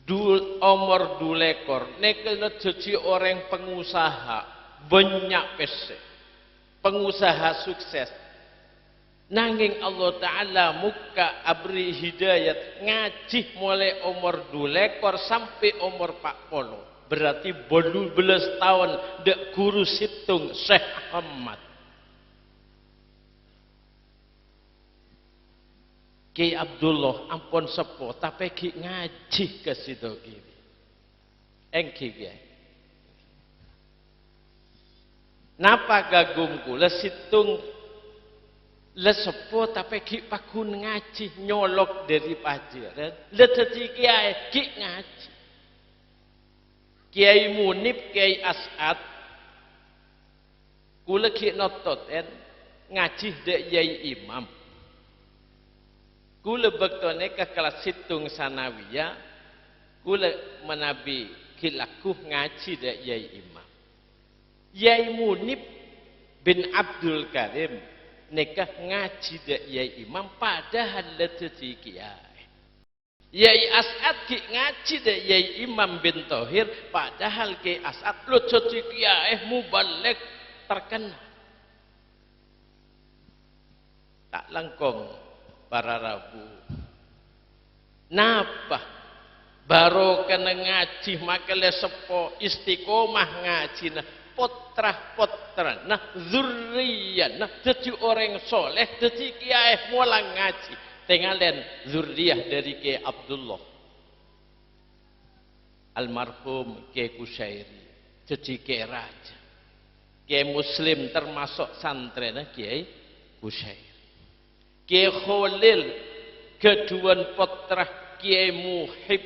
du-, omor du lèkor, nèka la dhâddhi orèng pangusaha, bânnya' pèssè, pangusaha sukses. Nangèng Allah Ta'ala mokka' abri hidayat ngajhi molaè omor du lèkor sampè' omor pa' polo. Berarti bâllu belas taon dâ' ghuru sèttong, Syekh Ahmad. Kyai Abdullah ampon seppo, tapè ghi' ngajhi ka sèttong ghi. Èngghi, Kyai. Napa kagum kaulâ sèttong la seppo tapè ghi' pagghun ngajhi, nyolok dâri pajhârân, la dhâddhi kèyaè ghi' ngajhi. Kyai Munib, Kyai As'ad, kaulâ ghi' nottot, èn, ngajhi dâ' Kyai Imam. Kaulâ bâkto nèka kellas sèttong sanawiyah, kaulâ manabi ghi' lagghu ngajhi dâ' Kyai Imam. Kyai Munib bin Abdul Karim nèka ngajhi dâ' Kyai Imam, padahal la dhâddhi kèyaè. Kyai As'ad ghi' ngajhi dâ' Kyai Imam bin Thohir, padahal Kyai As'ad la dhâddhi kèyaè muballig terkenal. Ta' langkong para rabu. Napa? Barokana ngajhi makale seppo, istiqomah ngajhina, potra-potrana, zurriyana dhâddhi orèng soleh, dhâddhi kèyaè molang ngajhi. Tèngalèn zurriyah dâri Kyai Abdullah. Almarhum Kyai Kusyairi, dhâddhi Kyai Raja. Kyai Muslim termasuk santrèna Kyai Kusyairi. Kyai Kholil, ghâdhuwân pottra Kyai Muhib,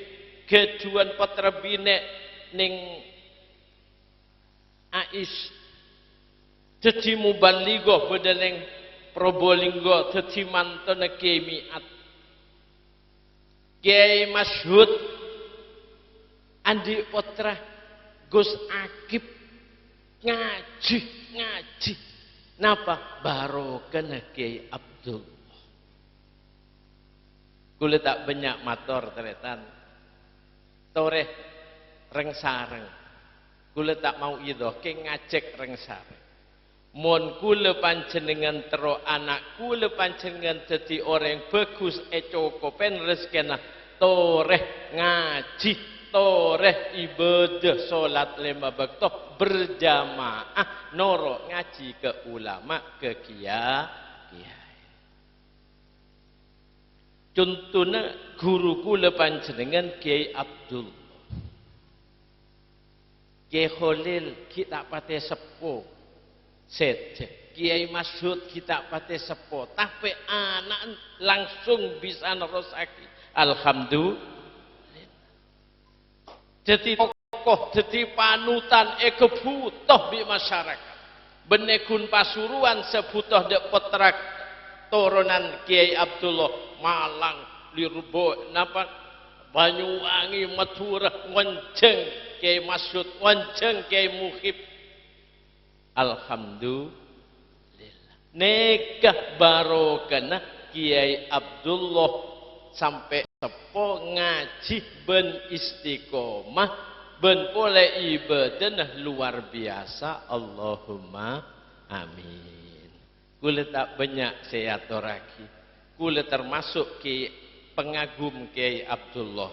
ghâdhuwân pottra binè' nèng Ais. Dhâddhi muballigho bâdâ nèng Probolinggo, dhâddhi mantona Kyai Mi'at. Kyai Masyhud andi' pottra Gus Akib, ngajhi, ngajhi. Napa? Barokana Kyai Abdullah. Kaulâ ta' bânnya' mator, tarètan. Torè rèng-sarèng. Kaulâ ta' mau idho, kèng ngajhâk rèng-sarèng. Mon kaulâ panjhennengngan terro ana' kaulâ panjhennengngan dhâddhi orèng bhâghus ècokobhân rejekkèna, torè ngajhi, torè ibadah solat lèma bâkto berjamaah, noro' ngajhi ka ulama, ka kiya-, kiyaè. Contona, ghuru kaulâ panjhennengngan Kyai Abdullah. Kyai Kholil ghi' ta' patè seppo. Sèdhâ. Kyai Masyhud ghi' ta' patè seppo. Tapè ana'na langsung bisa nerrossaghi. Alhamdulillah. Dhâddhi tokoh, dhâddhi panutan, èghâbhuto bi' masyarakat. Bânnè ghun Pasuruan sè bhuto dâ' pottra toronan Kyai Abdullah, Malang, Lirboyo, napa, Banyuwangi, Madhurâ, ngonjhâng Kyai Masyhud, ngonjhâng Kyai Muhib. Alhamdulillah. Nèka barokana Kyai Abdullah sampè' seppo ngajhi bân istiqomah, bân polè ibadana luar biasa. Allahumma amin. Kaulâ ta' bânnya' sè èatorraghi. Kaulâ termasuk ki-, pengagum Kyai Abdullah.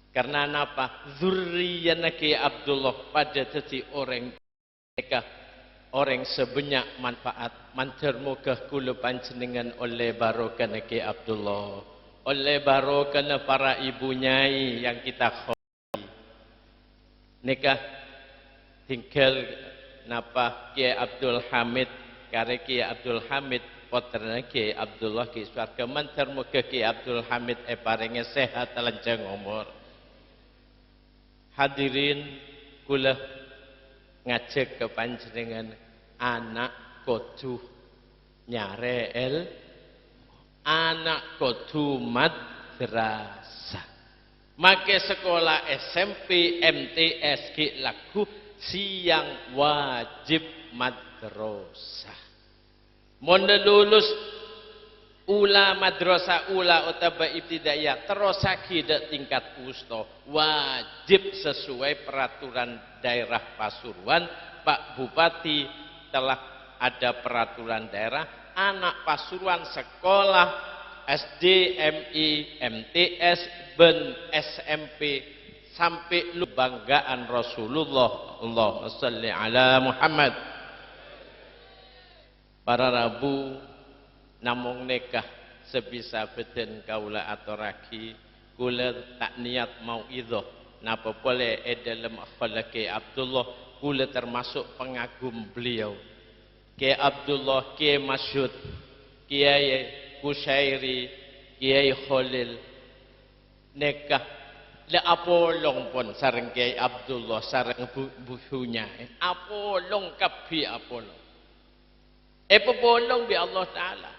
Karna napa? Zurriyana Kyai Abdullah padâ dhâddhi orèng Nèka orèng sè bânnya' manfaat. Mandhâr moghâ kaulâ panjhennengngan ollè barokana Kyai Abdullah, ollè barokana para ibu nyai yang kita hormati. Nèka tinggal napa Kyai Abdul Hamid, karè Kyai Abdul Hamid, pottrana Kyai Abdullah ghi' sowarghâ. Mandhâr moghâ Kyai Abdul Hamid èparèngè sehat lanjhâng omor. Hadirin, kaulâ ngajhâk ka panjhennengngan, ana' kodhu nyarè èl-, ana' kodhu madrasah. Make sakola S M P, M T S ghi' lagghu sè yang wajib madrasah. Mon lulus ula madrasah ula otabâ ibtidaiyah, terrossaghi dâ' tingkat wusta, wajib sesuai peraturan daerah Pasuruan, Pak Bupati telah ada peraturan daerah, ana' Pasuruan sekolah S D, M I, M T S, bân S M P sampè' lu-, bhângghâ'ân Rasulullah. Allahumma shalli ala Muhammad. Para rabu, namong nèka sè bisa bhâdhân kaulâ atorraghi. Kaulâ ta' niyat mau'idhah, napa polè è dhâlem akhlak Kè Abdullah, kaulâ termasuk pengagum beliau. Kè Abdullah, Kè Masyhud, Kèyaè Kusyairi, Kèyaè Kholil, nèka la apolong pon sareng Kèyaè Abdullah, sareng bu-, bu-, bunya'è. Apolong kabbhi apolong. Èpapolong bi' Allah Ta'ala.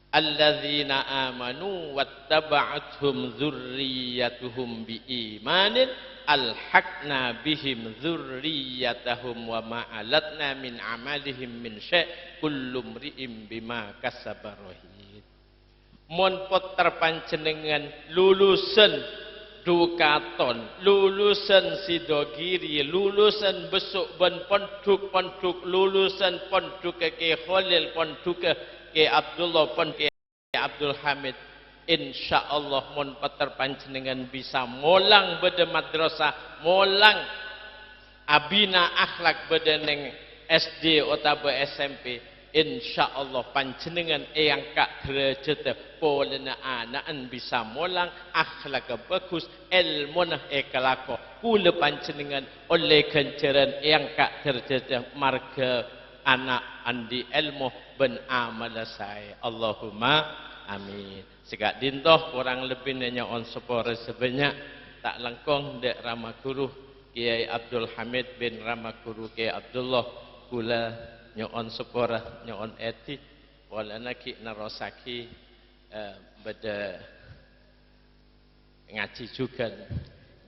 "Alladzina amanu wattaba'athum dzurriyyatuhum biimanin, alhaqna bihim dzurriyyatahum wa ma alatna min amalihim min syai', kullu mri'in bima kasaba rahin." Mon pottra panjhennengngan lulusan Dukaton, lulusan Sidogiri, lulusan Besso' bân pondhuk-pondhuk, lulusan pondhughâ Kè Kholil, pondhughâ Kè Abdullah, pondhughâ Kè Abdul Hamid, insyaallah mon pottra panjhennengngan bisa molang bâdâ madrasah, molang abina akhlak bâdâ neng S D otabâ S M P, insyaallah panjhennengngan èangka' dârâjhâddhâ polana ana'na bisa molang, akhlakka bhâghus, èlmona èkalako. Kaulâ panjhennengngan ollè ghânjhârân èangka' dârâjhâddhâ marghâ ana' andi' èlmo bân amalla saè. Allahumma amin. Sè ka'dinto korang lebbina nyo'on sapora sè bânnya', ta' langkong dâ' Rama Guru Kèyaè Abdul Hamid bin Rama Guru Kèyaè Abdullah. Kaulâ nyo'on sapora, nyo'on èdhi, polana ghi' nerrossaghi, eh, bâdâ ngajhi jhughân.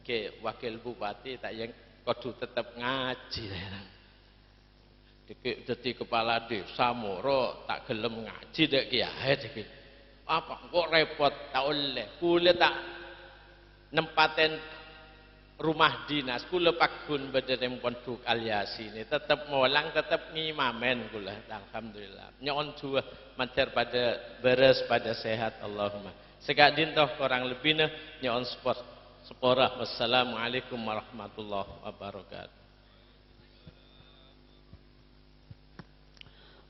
Kè Wakil Bupati ta' yang kodhu tetep ngajhi. Dhiki' dhâddhi kepala desa moro ta' ghellem ngajhi dâ' kèyaè dhiki'. Apa engko' repot, ta' ollè. Kaulâ ta' nempatè rumah dinas, kaulâ pagghun bâdâ neng Pondhuk Al-Yasin. Tetep molang, tetep ngimamè kaulâ. Alhamdulillah. Nyo'on du'a mandhâr padâ bârâs, padâ sehat. Allahumma. Sè ka'dinto korang lebbina nyo'on sepor-, sepora. Wassalamualaikum warahmatullahi wabarakatuh.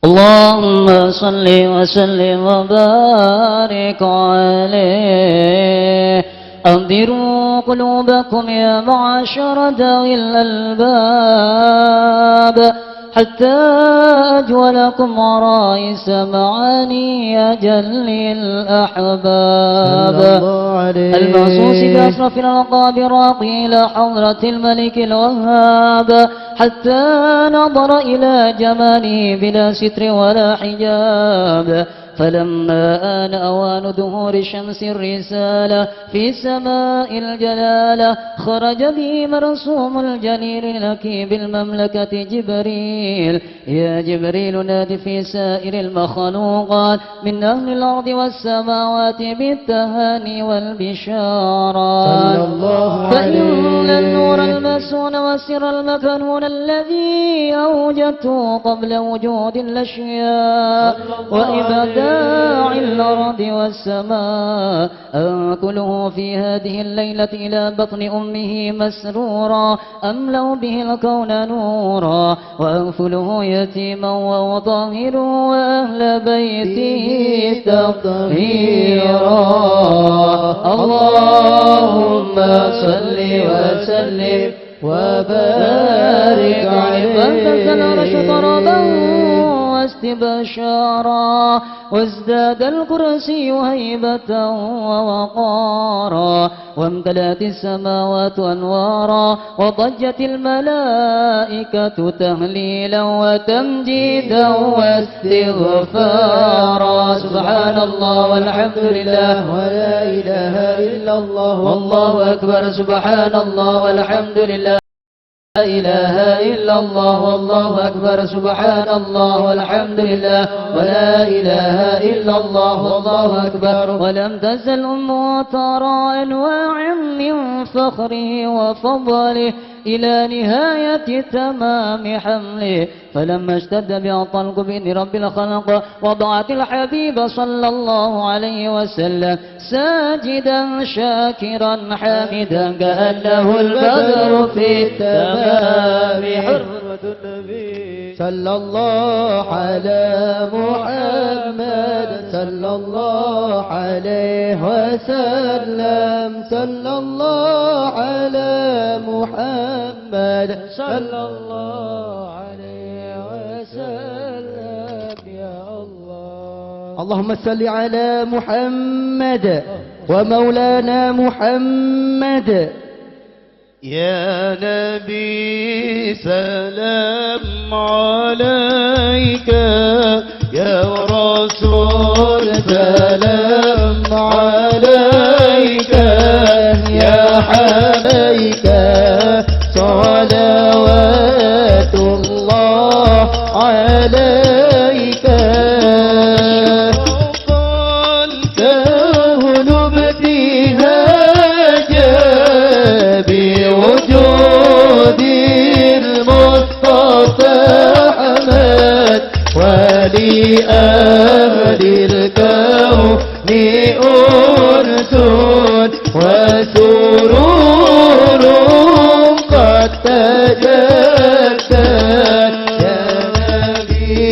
اللهم صل وسلم وبارك عليه. أنذروا قلوبكم يا معشر ذوي الألباب، حتى أجولكم عرائس معاني أجل الأحباب. صلى الله عليه. المخصوص بأشرف الألقاب الراقي إلى حضرة الملك الوهاب، حتى نظر إلى جماله بلا ستر ولا حجاب. فلما آن أوان ظهور شمس الرسالة في سماء الجلالة، خرج به مرسوم الجليل لنقيب المملكة جبريل. يا جبريل ناد في سائر المخلوقات من أهل الأرض والسماوات بالتهاني والبشارات. صلى الله عليه. فإن النور المسون والسر المكنون الذي أوجدته قبل وجود الأشياء، صلى الله عليه، وإبداع الأرض والسماء، أنقله في هذه الليلة إلى بطن أمه مسرورا، أملأ به الكون نورا، وأغفله يتيما وهو طاهر، وأهل بيته تطهيرا. اللهم صل وسلم وبارك عليه. فاهتز العرش طربا واسترابا بشرا، وازداد الكرسي هيبة ووقارا، وامتلأت السماوات أنوارا، وضجت الملائكة تهليلا وتمجيدا واستغفارا. سبحان الله والحمد لله ولا إله إلا الله والله أكبر. سبحان الله والحمد لله. لا إله إلا الله والله أكبر. سبحان الله والحمد لله ولا إله إلا الله والله أكبر. ولم تزل أمه ترى أنواعا من فخره وفضله إلى نهاية تمام حمله، فلما اشتد بها الطلق بإذن رب الخلق وضعت الحبيب صلى الله عليه وسلم ساجدا شاكرا حامدا كأنه البدر في التمام. حرمة النبي. صلى الله على محمد، صلى الله عليه وسلم، صلى الله على محمد، صلى الله عليه وسلم. يا الله. اللهم صل على محمد ومولانا محمد. يا نبي سلام عليك، يا رسول سلام عليك، يا حبيب صلوات الله عليك. الكون ابتهاجا بوجود المصطفى أحمد، ولأهل الكون أنس وسرور قد تجدد. يا نبي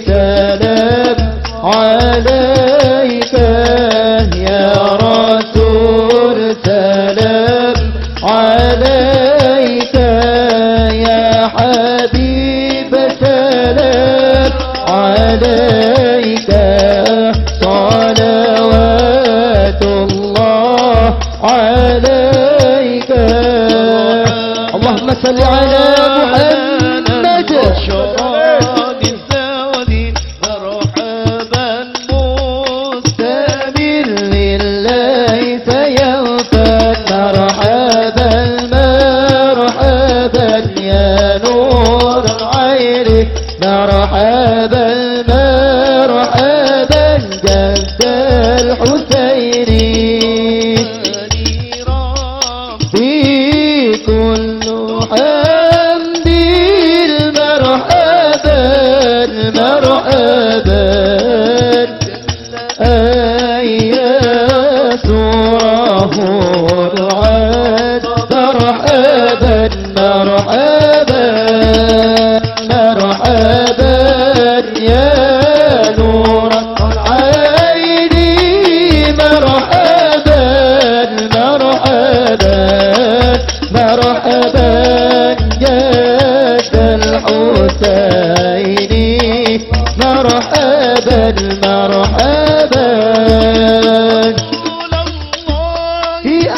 سلام عليك، يا رسول سلام عليك، يا حبيب سلام عليك، صلوات الله عليك. اللهم صل على محمد. مرحبا مستمر ليس ينفد. مرحبا، مرحبا يا نور العين. مرحبا، مرحبا جد الحسين. في كل حمد مرحبا، مرحبا. أي سوره العد. مرحبا، مرحبا، مرحبا يا نور العين. مرحبا، مرحبا، مرحبا جد الحسين. مرحبا، مرحبا.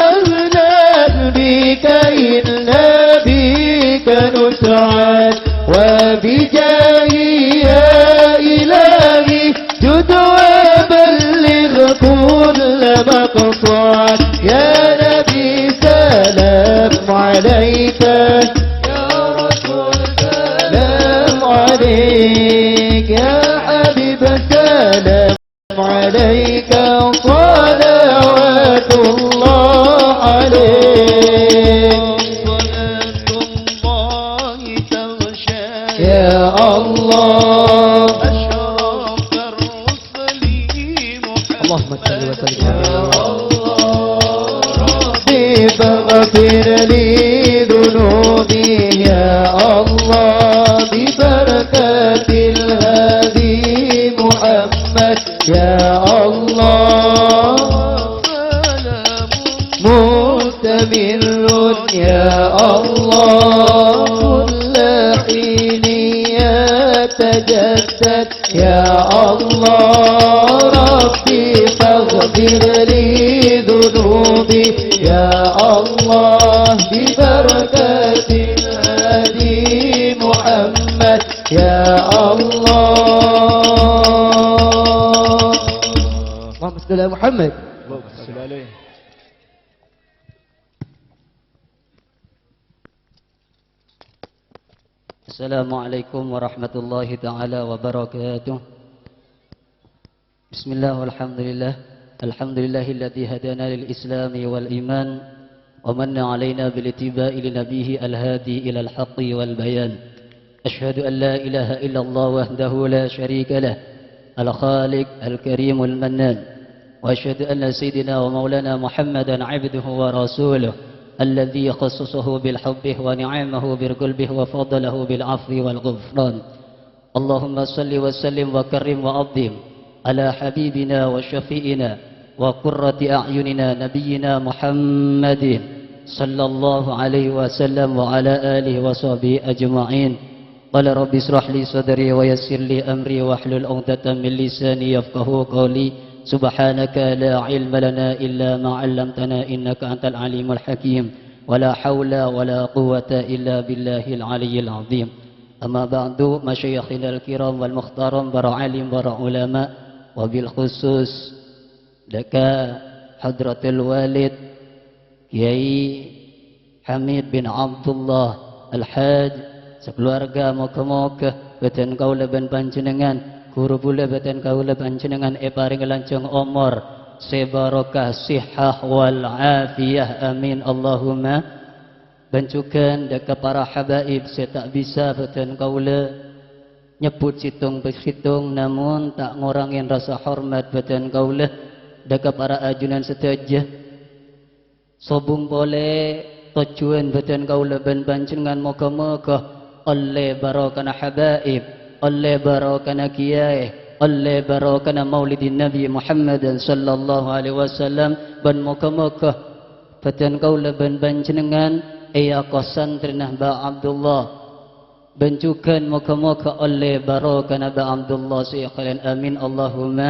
أهلا بك إنا بك نسعد، وبجاهي يا إلهي جد وبلغ كل مقصد. يا نبي سلام عليك، يا رسول سلام عليك، يا حبيب سلام عليك، صلوات الله عليك. صلاة الله تغشى يا الله. أشرف الرسل محمد. اللهم صل وسلم عليه. يا الله. رب فاغفر لي ذنوبي يا الله، ببركة الهادي محمد يا الله. مستمر يا الله، كل حين يتجدد. يا الله ربي فاغفر لي ذنوبي، يا الله ببركة الهادي محمد، يا الله. اللهم صل على محمد. اللهم صل عليه. السلام عليكم ورحمة الله تعالى وبركاته. بسم الله والحمد لله. الحمد لله الذي هدانا للإسلام والإيمان ومن علينا بالاتباع لنبيه الهادي إلى الحق والبيان. أشهد أن لا إله إلا الله وحده لا شريك له، الخالق الكريم المنان. وأشهد أن سيدنا ومولانا محمدا عبده ورسوله الذي خصصه بالحب ونعمه بالقرب وفضله بالعفو والغفران. اللهم صل وسلم وكرم وعظم على حبيبنا وشفيعنا وقرة أعيننا نبينا محمد صلى الله عليه وسلم وعلى آله وصحبه أجمعين. قال رب اشرح لي صدري ويسر لي أمري واحلل عقدة من لساني يفقهوا قولي. سبحانك لا علم لنا إلا ما علمتنا إنك أنت العليم الحكيم. ولا حول ولا قوة إلا بالله العلي العظيم. أما بعد، مشايخنا الكرام والمحترم، para alim, para ulama, wabil khusus dâ' ka Hadratul Walid Kyai Hamid bin Abdullah Al-Haj, sakaluarga, moghâ-moghâ bhâdhân kaulâ bân panjhennengngan, ghuru bulâ bhâdhân kaulâ panjhennengngan èparèngè lanjhâng omor sè barokah, sihah wal afiyah. Amin, Allahumma. Bân jhughân dâ' ka para habaib sè ta' bisa bhâdhân kaulâ nyebbhut sèttong per sèttong, namong ta' ngorangè rasa hormat bhâdhân kaulâ dâ' ka para ajunan sadhâjâ. Sobung polè, tojjhuwân bhâdhân kaulâ bân panjhennengngan moghâ-moghâ ollè barokana habaib, ollè barokana kiyaè, ollè barokana Maulidin Nabi Muhammadin sallallahu alaihi wasallam, bân moghâ-moghâ bhâdhân kaulâ bân panjhennengngan èyako santrèna Mbah Abdullah. Bân jhughân moghâ-moghâ ollè barokana Mbah Abdullah sè èkhalèn. Amin, Allahumma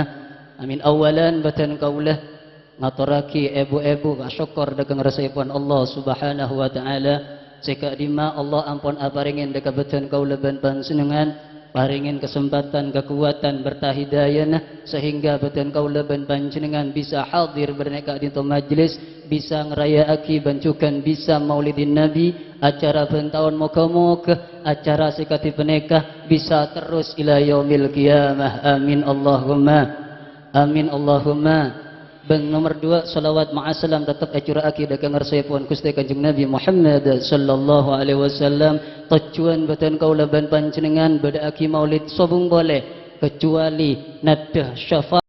amin. Awalan bhâdhân kaulâ ngatorraghi èbu-èbu asokkor dâ' ka ngarsaèpon Allah Subhanahu wa Ta'ala sè ka'dimma Allah ampon aparèngè dâ' ka bhâdhân kaulâ bân panjhennengngan, parèngè kasempatan, kakowadhân, bertah hidayana, sehingga bhâdhân kaulâ bân panjhennengngan bisa hadir bârnè ka'dinto majlis, bisa ngaraya'aghi bân jhughân bisa Maulidin Nabi, acara bân taon, moghâ-moghâ acara sè kadhi panèka bisa terros ila yaumil qiyamah. Amin, Allahumma amin, Allahumma. Bân nomer duwâ', shalawat ma'assalam teptep ècura'aghi dâ' ka ngarsaèpon Ghustè Kanjeng Nabi Muhammad sallallahu alaihi wasallam. Tojjhuwân bhâdhân kaulâ bân panjhennengngan bâdâ'aghi maulid sobung polè, kecuali naddhâ syafa-,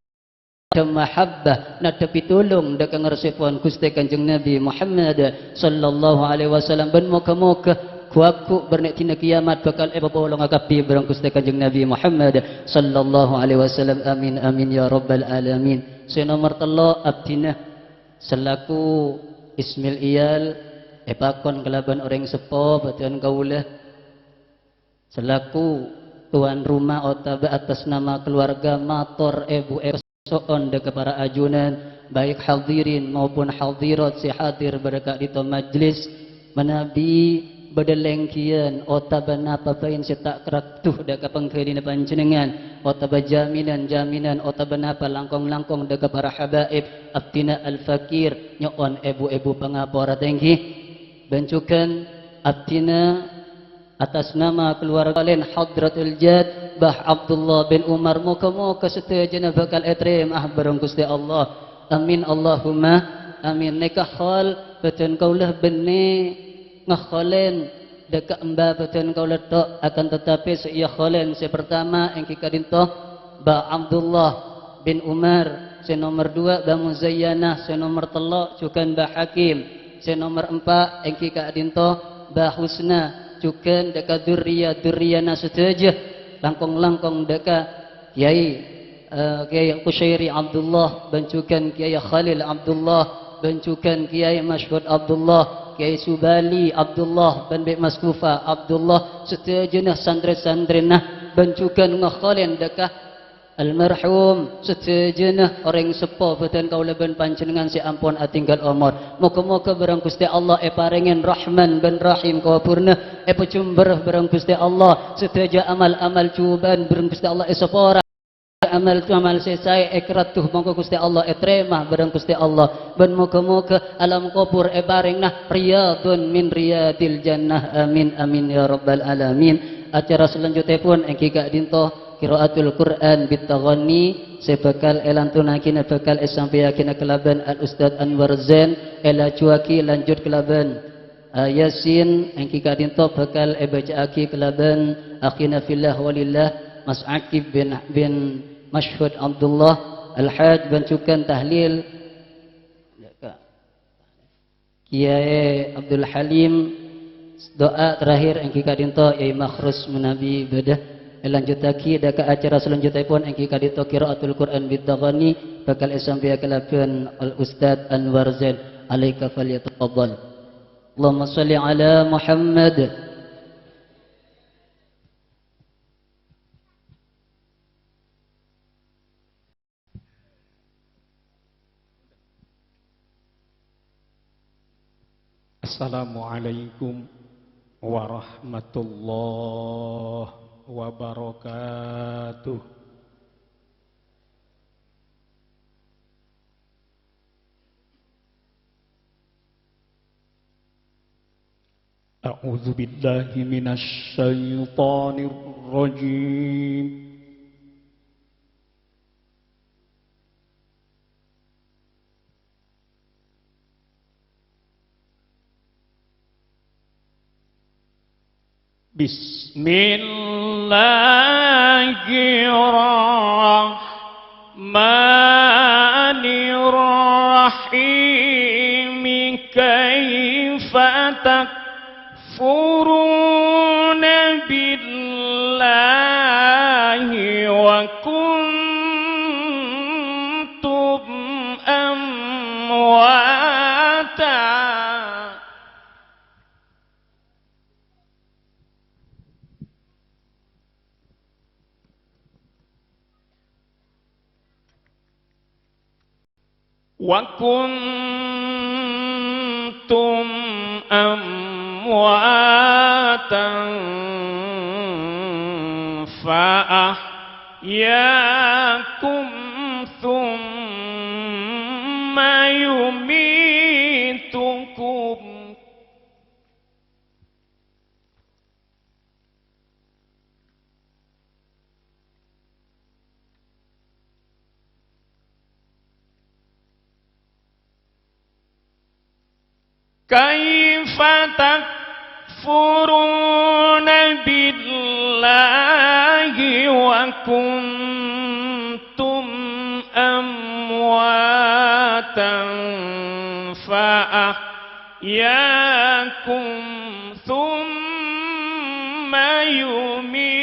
naddhâ mahabbah, naddhâ pitolong dâ' ka ngarsaèpon Ghustè Kanjeng Nabi Muhammad sallallahu alaihi wasallam. Bân moghâ-moghâ ghu-lagghu bârnè dina kiyamat bhâkal èpapolonga kabbhi bhâreng Ghustè Kanjeng Nabi Muhammad sallallahu alaihi wasallam. Amin, amin, ya rabbal alamin. Sè nomer tello', abdhina salaku ismil iyal èpakon kalabân orèng seppo bhâdhân kaulâ. Salaku tuan rumah otabâ atas nama keluarga mator èbu-èbu so'on dâ' ka para ajunan, baik hadirin maupun hadirat sè hadir bârâ' ka'dinto majlis. Manabi bâdâ lènggiyân otabâ napa bhâi sè ta' karattu dâ' ka pangghâlina panjhennengngan, otabâ jaminan-jaminan, otabâ napa langkong-langkong dâ' ka para habaib, abdhina Al-Fakir nyo'on èbu-èbu pangapora tèngghi. Bân jhughân abdhina atas nama keluarga laèn Hadratul Jad Mbah Abdullah bin Umar, moghâ-moghâ sadhâjâna bhâkal ètarèma bhâreng Ghustè Allah. Amin, Allahumma amin. Nèka khol bhâdhân kaulâ bânnè ngakholèn dâ' ka emba bhâdhân kaulâ tho', akan tatapè sè èyakholèn sè partama èngghi ka'dinto Mbah Abdullah bin Umar, sè nomer duwâ' Mbah Muzayyanah, sè nomer tello' jhughân Mbah Hakim, sè nomer empa' èngghi ka'dinto Mbah Husna, jhughân dâ' ka durriya-durriyana sadhâjâ, langkong-langkong dâ' ka Kyai, eh, Kyai Kusyairi Abdullah, bân jhughân Kyai Khalil Abdullah, bân jhughân Kyai Masyhud Abdullah, Kyai Subali Abdullah, bân Bhik Maskufa Abdullah, sadhâjâna santrè-santrèna bân jhughân ngakholèn dâ' ka almarhum sadhâjâna orèng seppo bâdân kaulâ bân panjhennengngan sè ampon atinggal omor. Moghâ-moghâ bârâng Ghustè Allah èparèngè Rahman bân Rahim ka kobhurrâ, èpajembhâr bârâng Ghustè Allah sadhâjâ amal-amal jhubâ'ân bârâng Ghustè Allah èsapora. Amal-amal sè saè èkaraddu mongko Ghustè Allah ètarèma bârâng Ghustè Allah. Bân moghâ-moghâ alam kobhur èparèngana riyadun min riyadil jannah. Amin, amin, ya rabbal alamin. Acara salanjutèpon èngghi ka'dinto qiraatul Qur'an bit taghanni sè bhâkal èlantunaghinâ, bhâkal èsampèyaghinâ kalabân Al Ustadz Anwar Zain, èlajuwaghi lanjut kalabân Yasin, èngghi ka'dinto bhâkal èbâca'aghi kalabân akhina fillah walillah, Mas Aqib bin, bin Masyhud Abdullah Al-Haj bân jhughân tahlil Kyaè Abdul Halim. Du'a terakhir èngghi ka'dinto Yai Makhrus manabi bâdâ. Èlanjutaghi dâ' ka acara salanjutèpon èngghi ka'dinto qiraatul Qur'an bit taghanni bhâkal èsampèya kalabân Al Ustadz Anwar Zain. Alaika falyatafaddal. Allahumma shalli ala Muhammad. Assalamualaikum warahmatullahi wabarakatuh. أعوذ بالله من الشيطان الرجيم. بسم الله الرحمن الرحيم. كيف تكفرون بالله وكنتم أمواتا وكنتم أمواتا فأحياكم ثم يميتكم كيف تكفرون بالله وكنتم أمواتا فأحياكم ثم يميتكم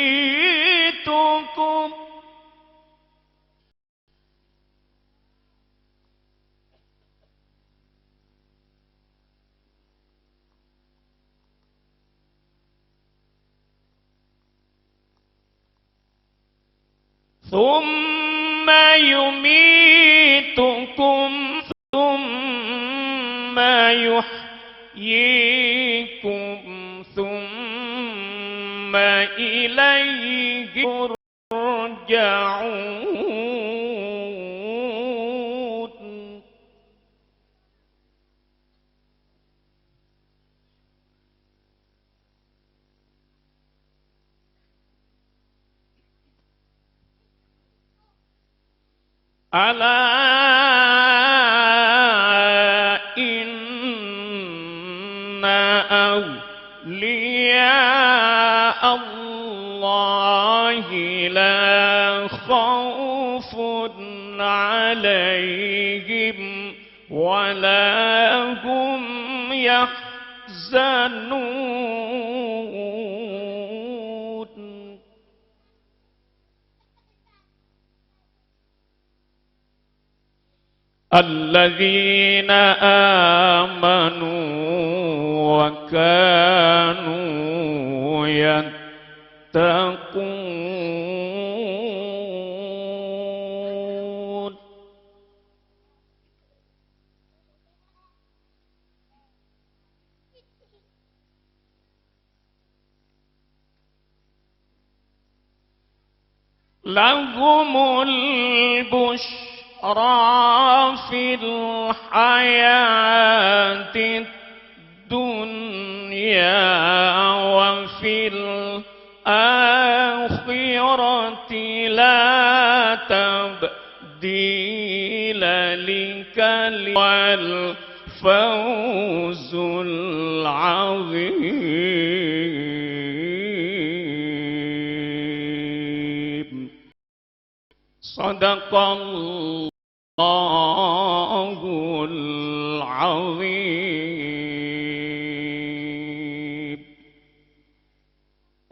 ثم يميتكم ثم يحييكم ثم إليه ترجعون. ألا إن أولياء الله لا خوف عليهم ولا هم يحزنون. الذين آمنوا وكانوا يتقون. لهم البشرى في الحياة الدنيا وفي الآخرة لا تبديل لكلمة، والفوز العظيم. صدق الله العظيم.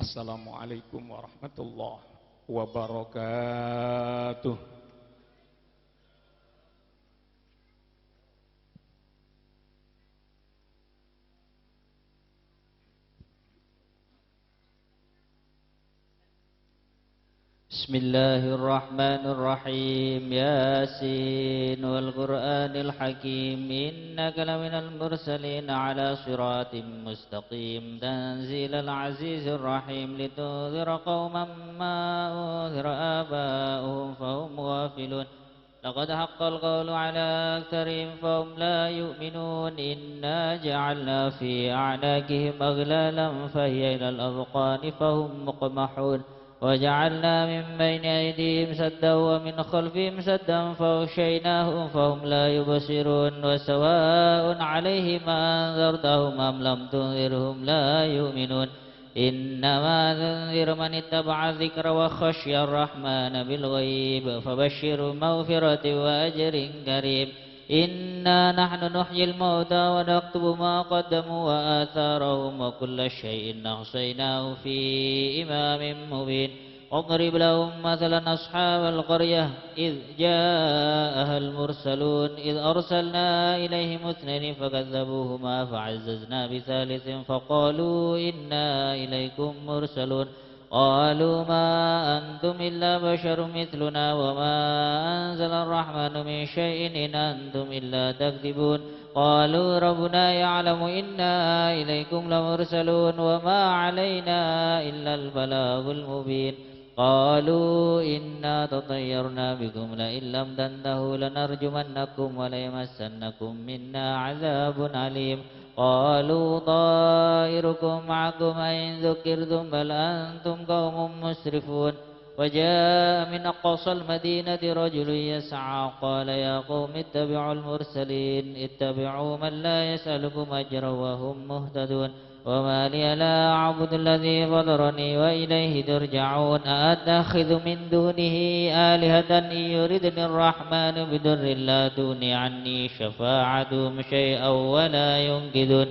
السلام عليكم ورحمة الله وبركاته. بسم الله الرحمن الرحيم. ياسين والقرآن الحكيم. إنك لمن المرسلين على صراط مستقيم. تنزيل العزيز الرحيم. لتنذر قوما ما أنذر آباؤهم فهم غافلون. لقد حق القول على أكثرهم فهم لا يؤمنون. إنا جعلنا في أعناقهم أغلالا فهي إلى الأذقان فهم مقمحون. وجعلنا من بين أيديهم سدا ومن خلفهم سدا فأغشيناهم فهم لا يبصرون. وسواء عليهم أأنذرتهم أم لم تنذرهم لا يؤمنون. إنما تنذر من اتبع الذكر وخشي الرحمن بالغيب فبشره بمغفرة وأجر كريم. إنا نحن نحيي الموتى ونكتب ما قدموا وآثارهم وكل شيء أحصيناه في إمام مبين. واضرب لهم مثلا أصحاب القرية إذ جاءها المرسلون إذ أرسلنا إليهم اثنين فكذبوهما فعززنا بثالث فقالوا إنا إليكم مرسلون. قالوا ما أنتم إلا بشر مثلنا وما أنزل الرحمن من شيء إن أنتم إلا تكذبون. قالوا ربنا يعلم إنا إليكم لمرسلون وما علينا إلا البلاغ المبين. قالوا إنا تطيرنا بكم لئن لم تنتهوا لنرجمنكم وليمسنكم منا عذاب أليم. قالوا طائركم معكم أئن ذكرتم بل أنتم قوم مسرفون. وجاء من أقصى المدينة رجل يسعى قال يا قوم اتبعوا المرسلين اتبعوا من لا يسألكم أجرا وهم مهتدون. وما لي لا أعبد الذي فطرني وإليه ترجعون. أأتخذ من دونه آلهة إن يردني الرحمن بضر لا تغن عني شفاعتهم شيئا ولا ينقذون.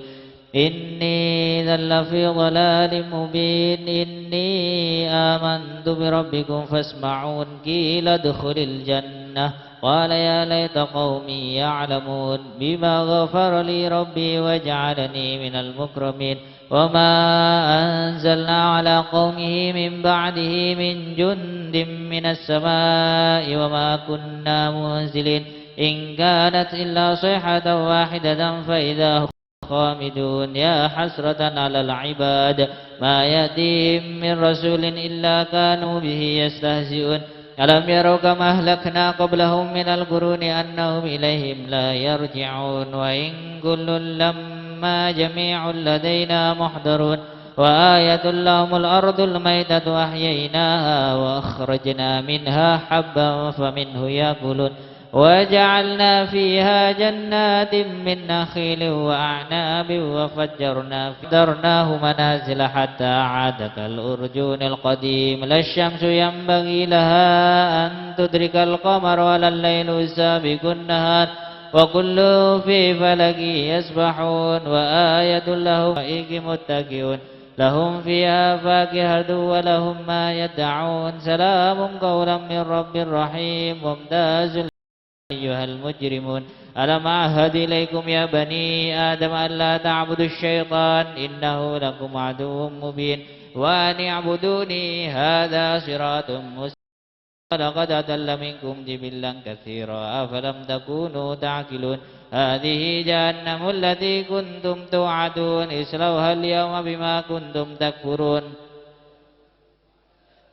إني إذا لفي ضلال مبين. إني آمنت بربكم فاسمعون. قيل ادخل الجنة. قال يا ليت قومي يعلمون. بما غفر لي ربي وجعلني من المكرمين. وما أنزلنا على قومه من بعده من جند من السماء وما كنا منزلين. إن كانت إلا صيحة واحدة فإذا هم خامدون. يا حسرة على العباد ما يأتيهم من رسول إلا كانوا به يستهزئون. ألم يروا كم أهلكنا قبلهم من القرون أنهم إليهم لا يرجعون. وإن كل لما جميع لدينا محضرون. وآية لهم الأرض الميتة أحييناها وأخرجنا منها حبا فمنه يأكلون. وجعلنا فيها جنات من نخيل وأعناب وفجرنا فجرناه منازل حتى عاد كالعرجون القديم. لا الشمس ينبغي لها أن تدرك القمر ولا الليل سابق النهار وكل في فلك يسبحون. وآية لهم الأرائك متكئون. لهم فيها فاكهة ولهم ما يدعون. سلام قولا من رب رحيم. وامتازوا أيها المجرمون. ألم أعهد إليكم يا بني آدم ألا تعبدوا الشيطان إنه لكم عدو مبين. وأن اعبدوني هذا صراط مستقيم. ولقد أضل منكم جبلا كثيرا أفلم تكونوا تعقلون. هذه جهنم التي كنتم توعدون اصلوها اليوم بما كنتم تكفرون.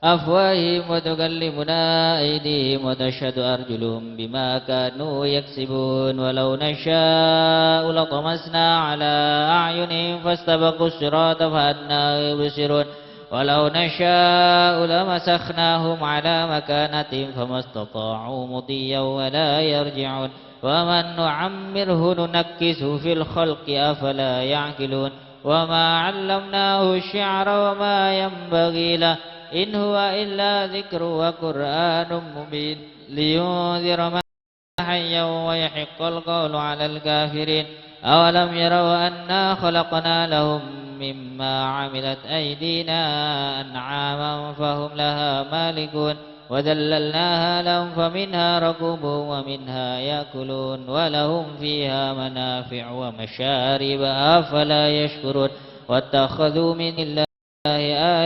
أفواههم وتكلمنا أيديهم وتشهد أرجلهم بما كانوا يكسبون. ولو نشاء لطمسنا على أعينهم فاستبقوا الصراط فأنى يبصرون. ولو نشاء لمسخناهم على مكانتهم فما استطاعوا مضيا ولا يرجعون. ومن نعمره ننكسه في الخلق أفلا يعقلون. وما علمناه الشعر وما ينبغي له، إن هو إلا ذكر وقرآن مبين. لينذر من حيا ويحق القول على الكافرين. أولم يروا أنا خلقنا لهم مما عملت أيدينا أنعاما فهم لها مالكون. وذللناها لهم فمنها ركوبهم ومنها يأكلون ولهم فيها منافع ومشارب، أفلا يشكرون. واتخذوا من الله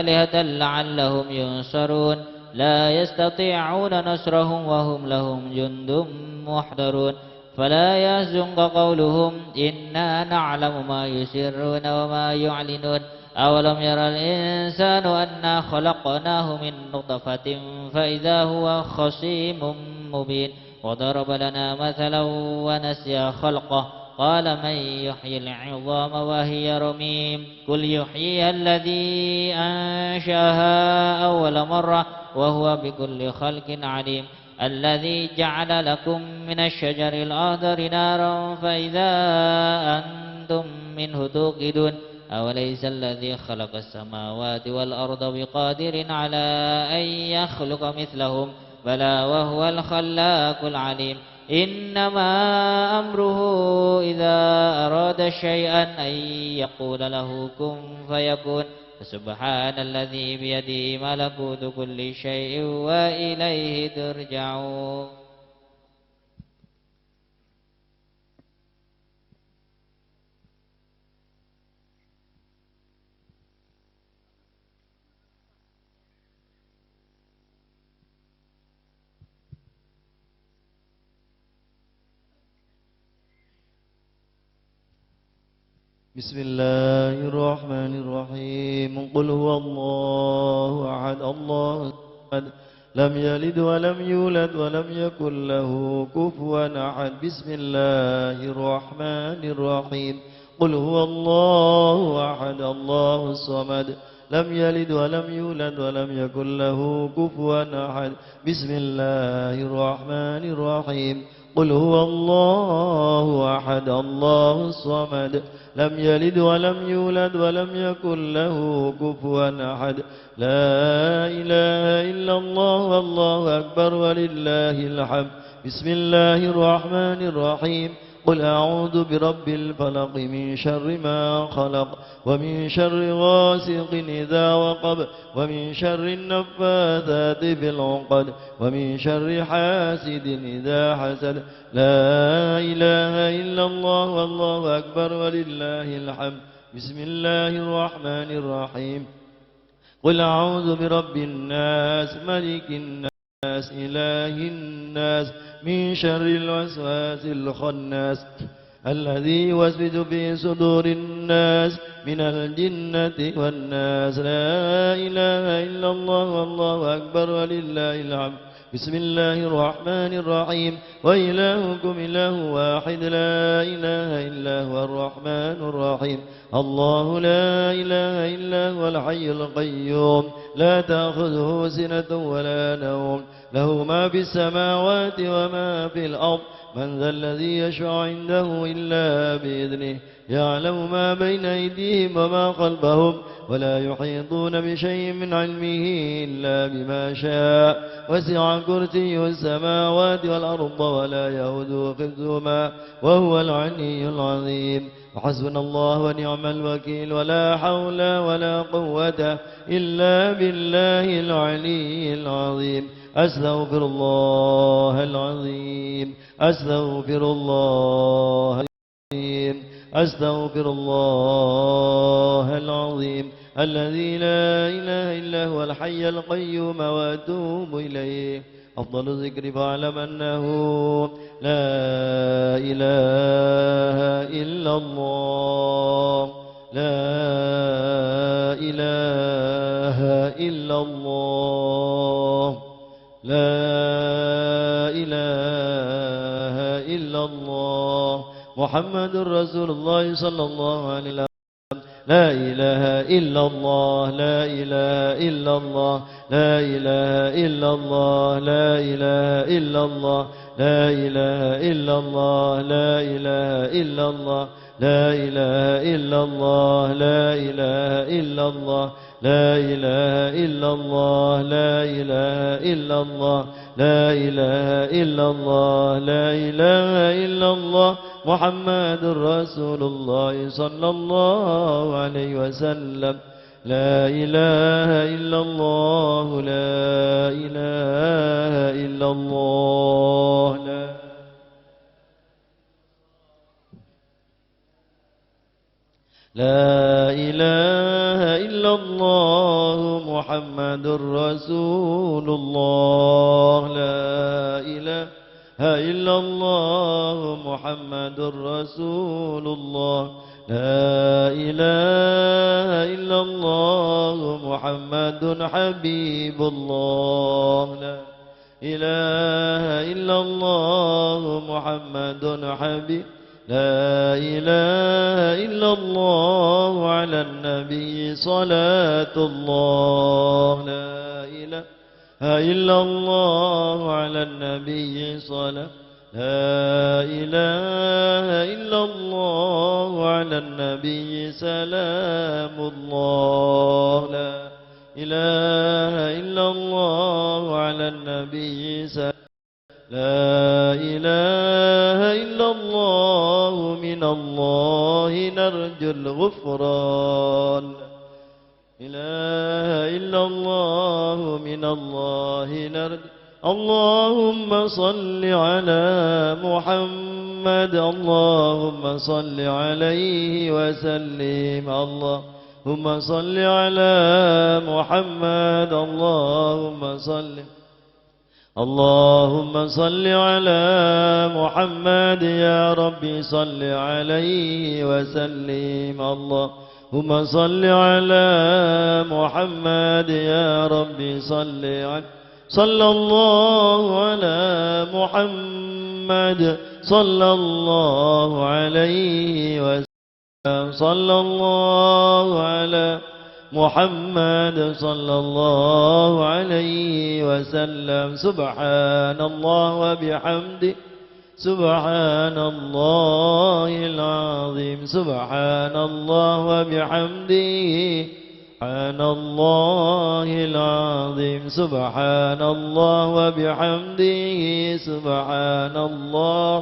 آلهة لعلهم ينصرون. لا يستطيعون نصرهم وهم لهم جند محضرون. فلا يحزنك قولهم، إنا نعلم ما يسرون وما يعلنون. أولم ير الإنسان أنا خلقناه من نطفة فإذا هو خصيم مبين. وضرب لنا مثلا ونسي خلقه، قال من يحيي العظام وهي رميم. قل يحييها الذي أنشأها أول مرة وهو بكل خلق عليم. الذي جعل لكم من الشجر الأخضر نارا فإذا أنتم منه توقدون. أوليس الذي خلق السماوات والأرض بقادر على أن يخلق مثلهم؟ بلى وهو الخلاق العليم. إنما أمره إذا أراد شيئا أن يقول له كن فيكون. فسبحان الذي بيده ملكوت كل شيء وإليه ترجعون. بسم الله الرحمن الرحيم. قل هو الله أحد، الله الصمد، لم يلد ولم يولد ولم يكن له كفوا أحد. بسم الله الرحمن الرحيم. قل هو الله أحد، الله الصمد، لم يلد ولم يولد ولم يكن له كفوا أحد. بسم الله الرحمن الرحيم. قل هو الله أحد، الله الصمد، لم يلد ولم يولد ولم يكن له كفوا أحد. لا إله إلا الله، والله أكبر، ولله الحمد. بسم الله الرحمن الرحيم. قل أعوذ برب الفلق، من شر ما خلق، ومن شر غاسق إذا وقب، ومن شر النفاثات في العقد، ومن شر حاسد إذا حسد. لا إله إلا الله، والله أكبر، ولله الحمد. بسم الله الرحمن الرحيم. قل أعوذ برب الناس، ملك الناس، إله الناس، من شر الوسواس الخناس، الذي يوسوس في صدور الناس، من الجنة والناس. لا إله إلا الله، والله أكبر، ولله الحمد. بسم الله الرحمن الرحيم. وإلهكم إله واحد، لا إله إلا هو الرحمن الرحيم. الله لا إله إلا هو الحي القيوم، لا تأخذه سنة ولا نوم، له ما في السماوات وما في الأرض. من ذا الذي يشفع عنده إلا بإذنه، يعلم ما بين أيديهم وما خلفهم، ولا يحيطون بشيء من علمه إلا بما شاء، وسع كرسيه السماوات والأرض، ولا يؤوده حفظهما، وهو العلي العظيم. وحسبنا الله ونعم الوكيل، ولا حول ولا قوة إلا بالله العلي العظيم. أستغفر الله العظيم. أستغفر الله العظيم. أستغفر الله العظيم الذي لا إله إلا هو الحي القيوم وأتوب إليه. أفضل الذكر فاعلم أنه لا إله إلا الله. لا إله إلا الله. محمد رسول الله صلى الله عليه وسلم. لا إله إلا الله، لا إله إلا الله، لا إله إلا الله، لا إله إلا الله، لا إله إلا الله، لا إله إلا الله، لا إله إلا الله، لا إله إلا الله، لا إله إلا الله، لا إله إلا الله، لا إله إلا الله، لا إله إلا الله، محمد رسول الله صلى الله عليه وسلم. لا إله إلا الله، لا إله إلا الله، لا لا إله إلا الله محمد رسول الله. لا إله إلا الله محمد رسول الله. لا إله إلا الله محمد حبيب الله. لا إله إلا الله محمد حبيب. لا إله إلا الله على النبي صلاة الله. لا إله إلا الله على النبي صلاة. لا إله إلا الله على النبي سلام الله. لا إله إلا الله على النبي سلام. لا إله إلا الله من الله نرجو الغفران. إله إلا الله من الله نرجو. اللهم صل على محمد. اللهم صل عليه وسلم. اللهم صل على محمد. اللهم صل. اللهم صل على محمد يا رب صل عليه وسلم. اللهم صل على محمد يا رب صل على. صلى الله على محمد، صلى الله عليه وسلم. صلى الله على محمد، صلى الله عليه وسلم. سبحان الله وبحمده، سبحان الله العظيم، سبحان الله وبحمده، سبحان الله العظيم، سبحان الله وبحمده، سبحان الله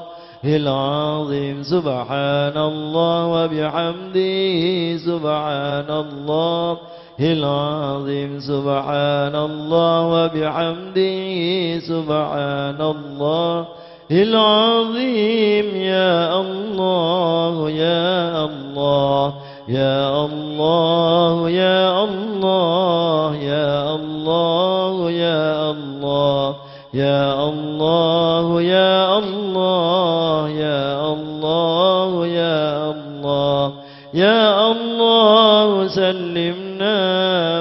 العظيم، سبحان الله وبحمده، سبحان الله العظيم، سبحان الله وبحمده، سبحان الله العظيم. يا الله، يا الله، يا الله، يا الله، يا الله، يا الله، يا الله، يا الله، يا الله، يا الله، يا الله، سلمنا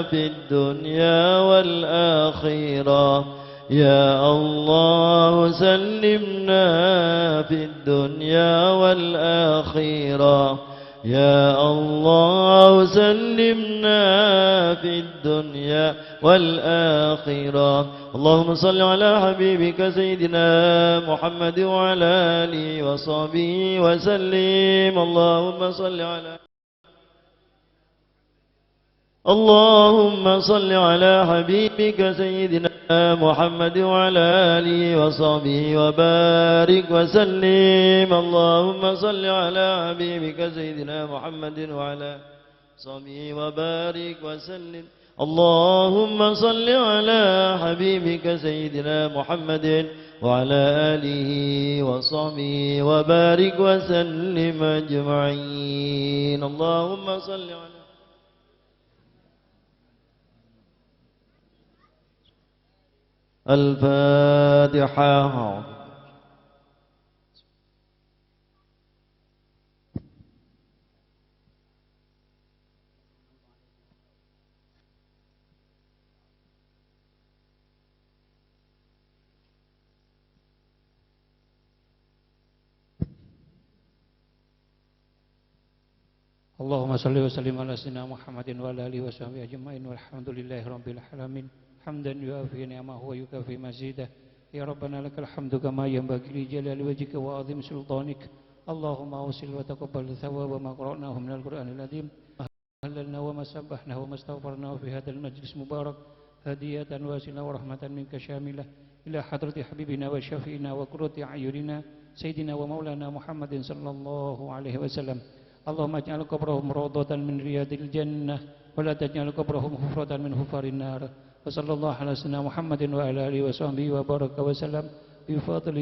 في الدنيا والآخرة. يا الله، سلمنا في الدنيا والآخرة. يا الله، سلمنا في الدنيا والآخرة. اللهم صل على حبيبك سيدنا محمد وعلى آله وصحبه وسلم. اللهم صل على اللهم صل على حبيبك سيدنا محمد وعلى آله وصحبه وبارك وسلم. اللهم صل على حبيبك سيدنا محمد وعلى صلي وبارك وسلم. اللهم صل على حبيبك سيدنا محمد وعلى آله وصحبه وبارك وسلم أجمعين. اللهم صل على الفاتحة. اللهم صل وسلم على سيدنا محمد وعلى آله وصحبه أجمعين، والحمد لله رب العالمين، حمدا يوافي نعمه ويكافئ مزيده. يا ربنا لك الحمد كما ينبغي لجلال وجهك وعظيم سلطانك. اللهم أوصل وتقبل ثواب ما قرأناه من القرآن العظيم، ما هللنا وما سبحنا وما استغفرناه في هذا المجلس المبارك، هدية واصلة ورحمة منك شاملة إلى حضرة حبيبنا وشفيعنا وقرة أعيننا سيدنا ومولانا محمد صلى الله عليه وسلم. اللهم اجعل قبرهم روضة من رياض الجنة، ولا تجعل قبرهم حفرة من حفر النار. وصلى الله على سيدنا محمد وعلى آله وصحبه وبارك وسلم بفضل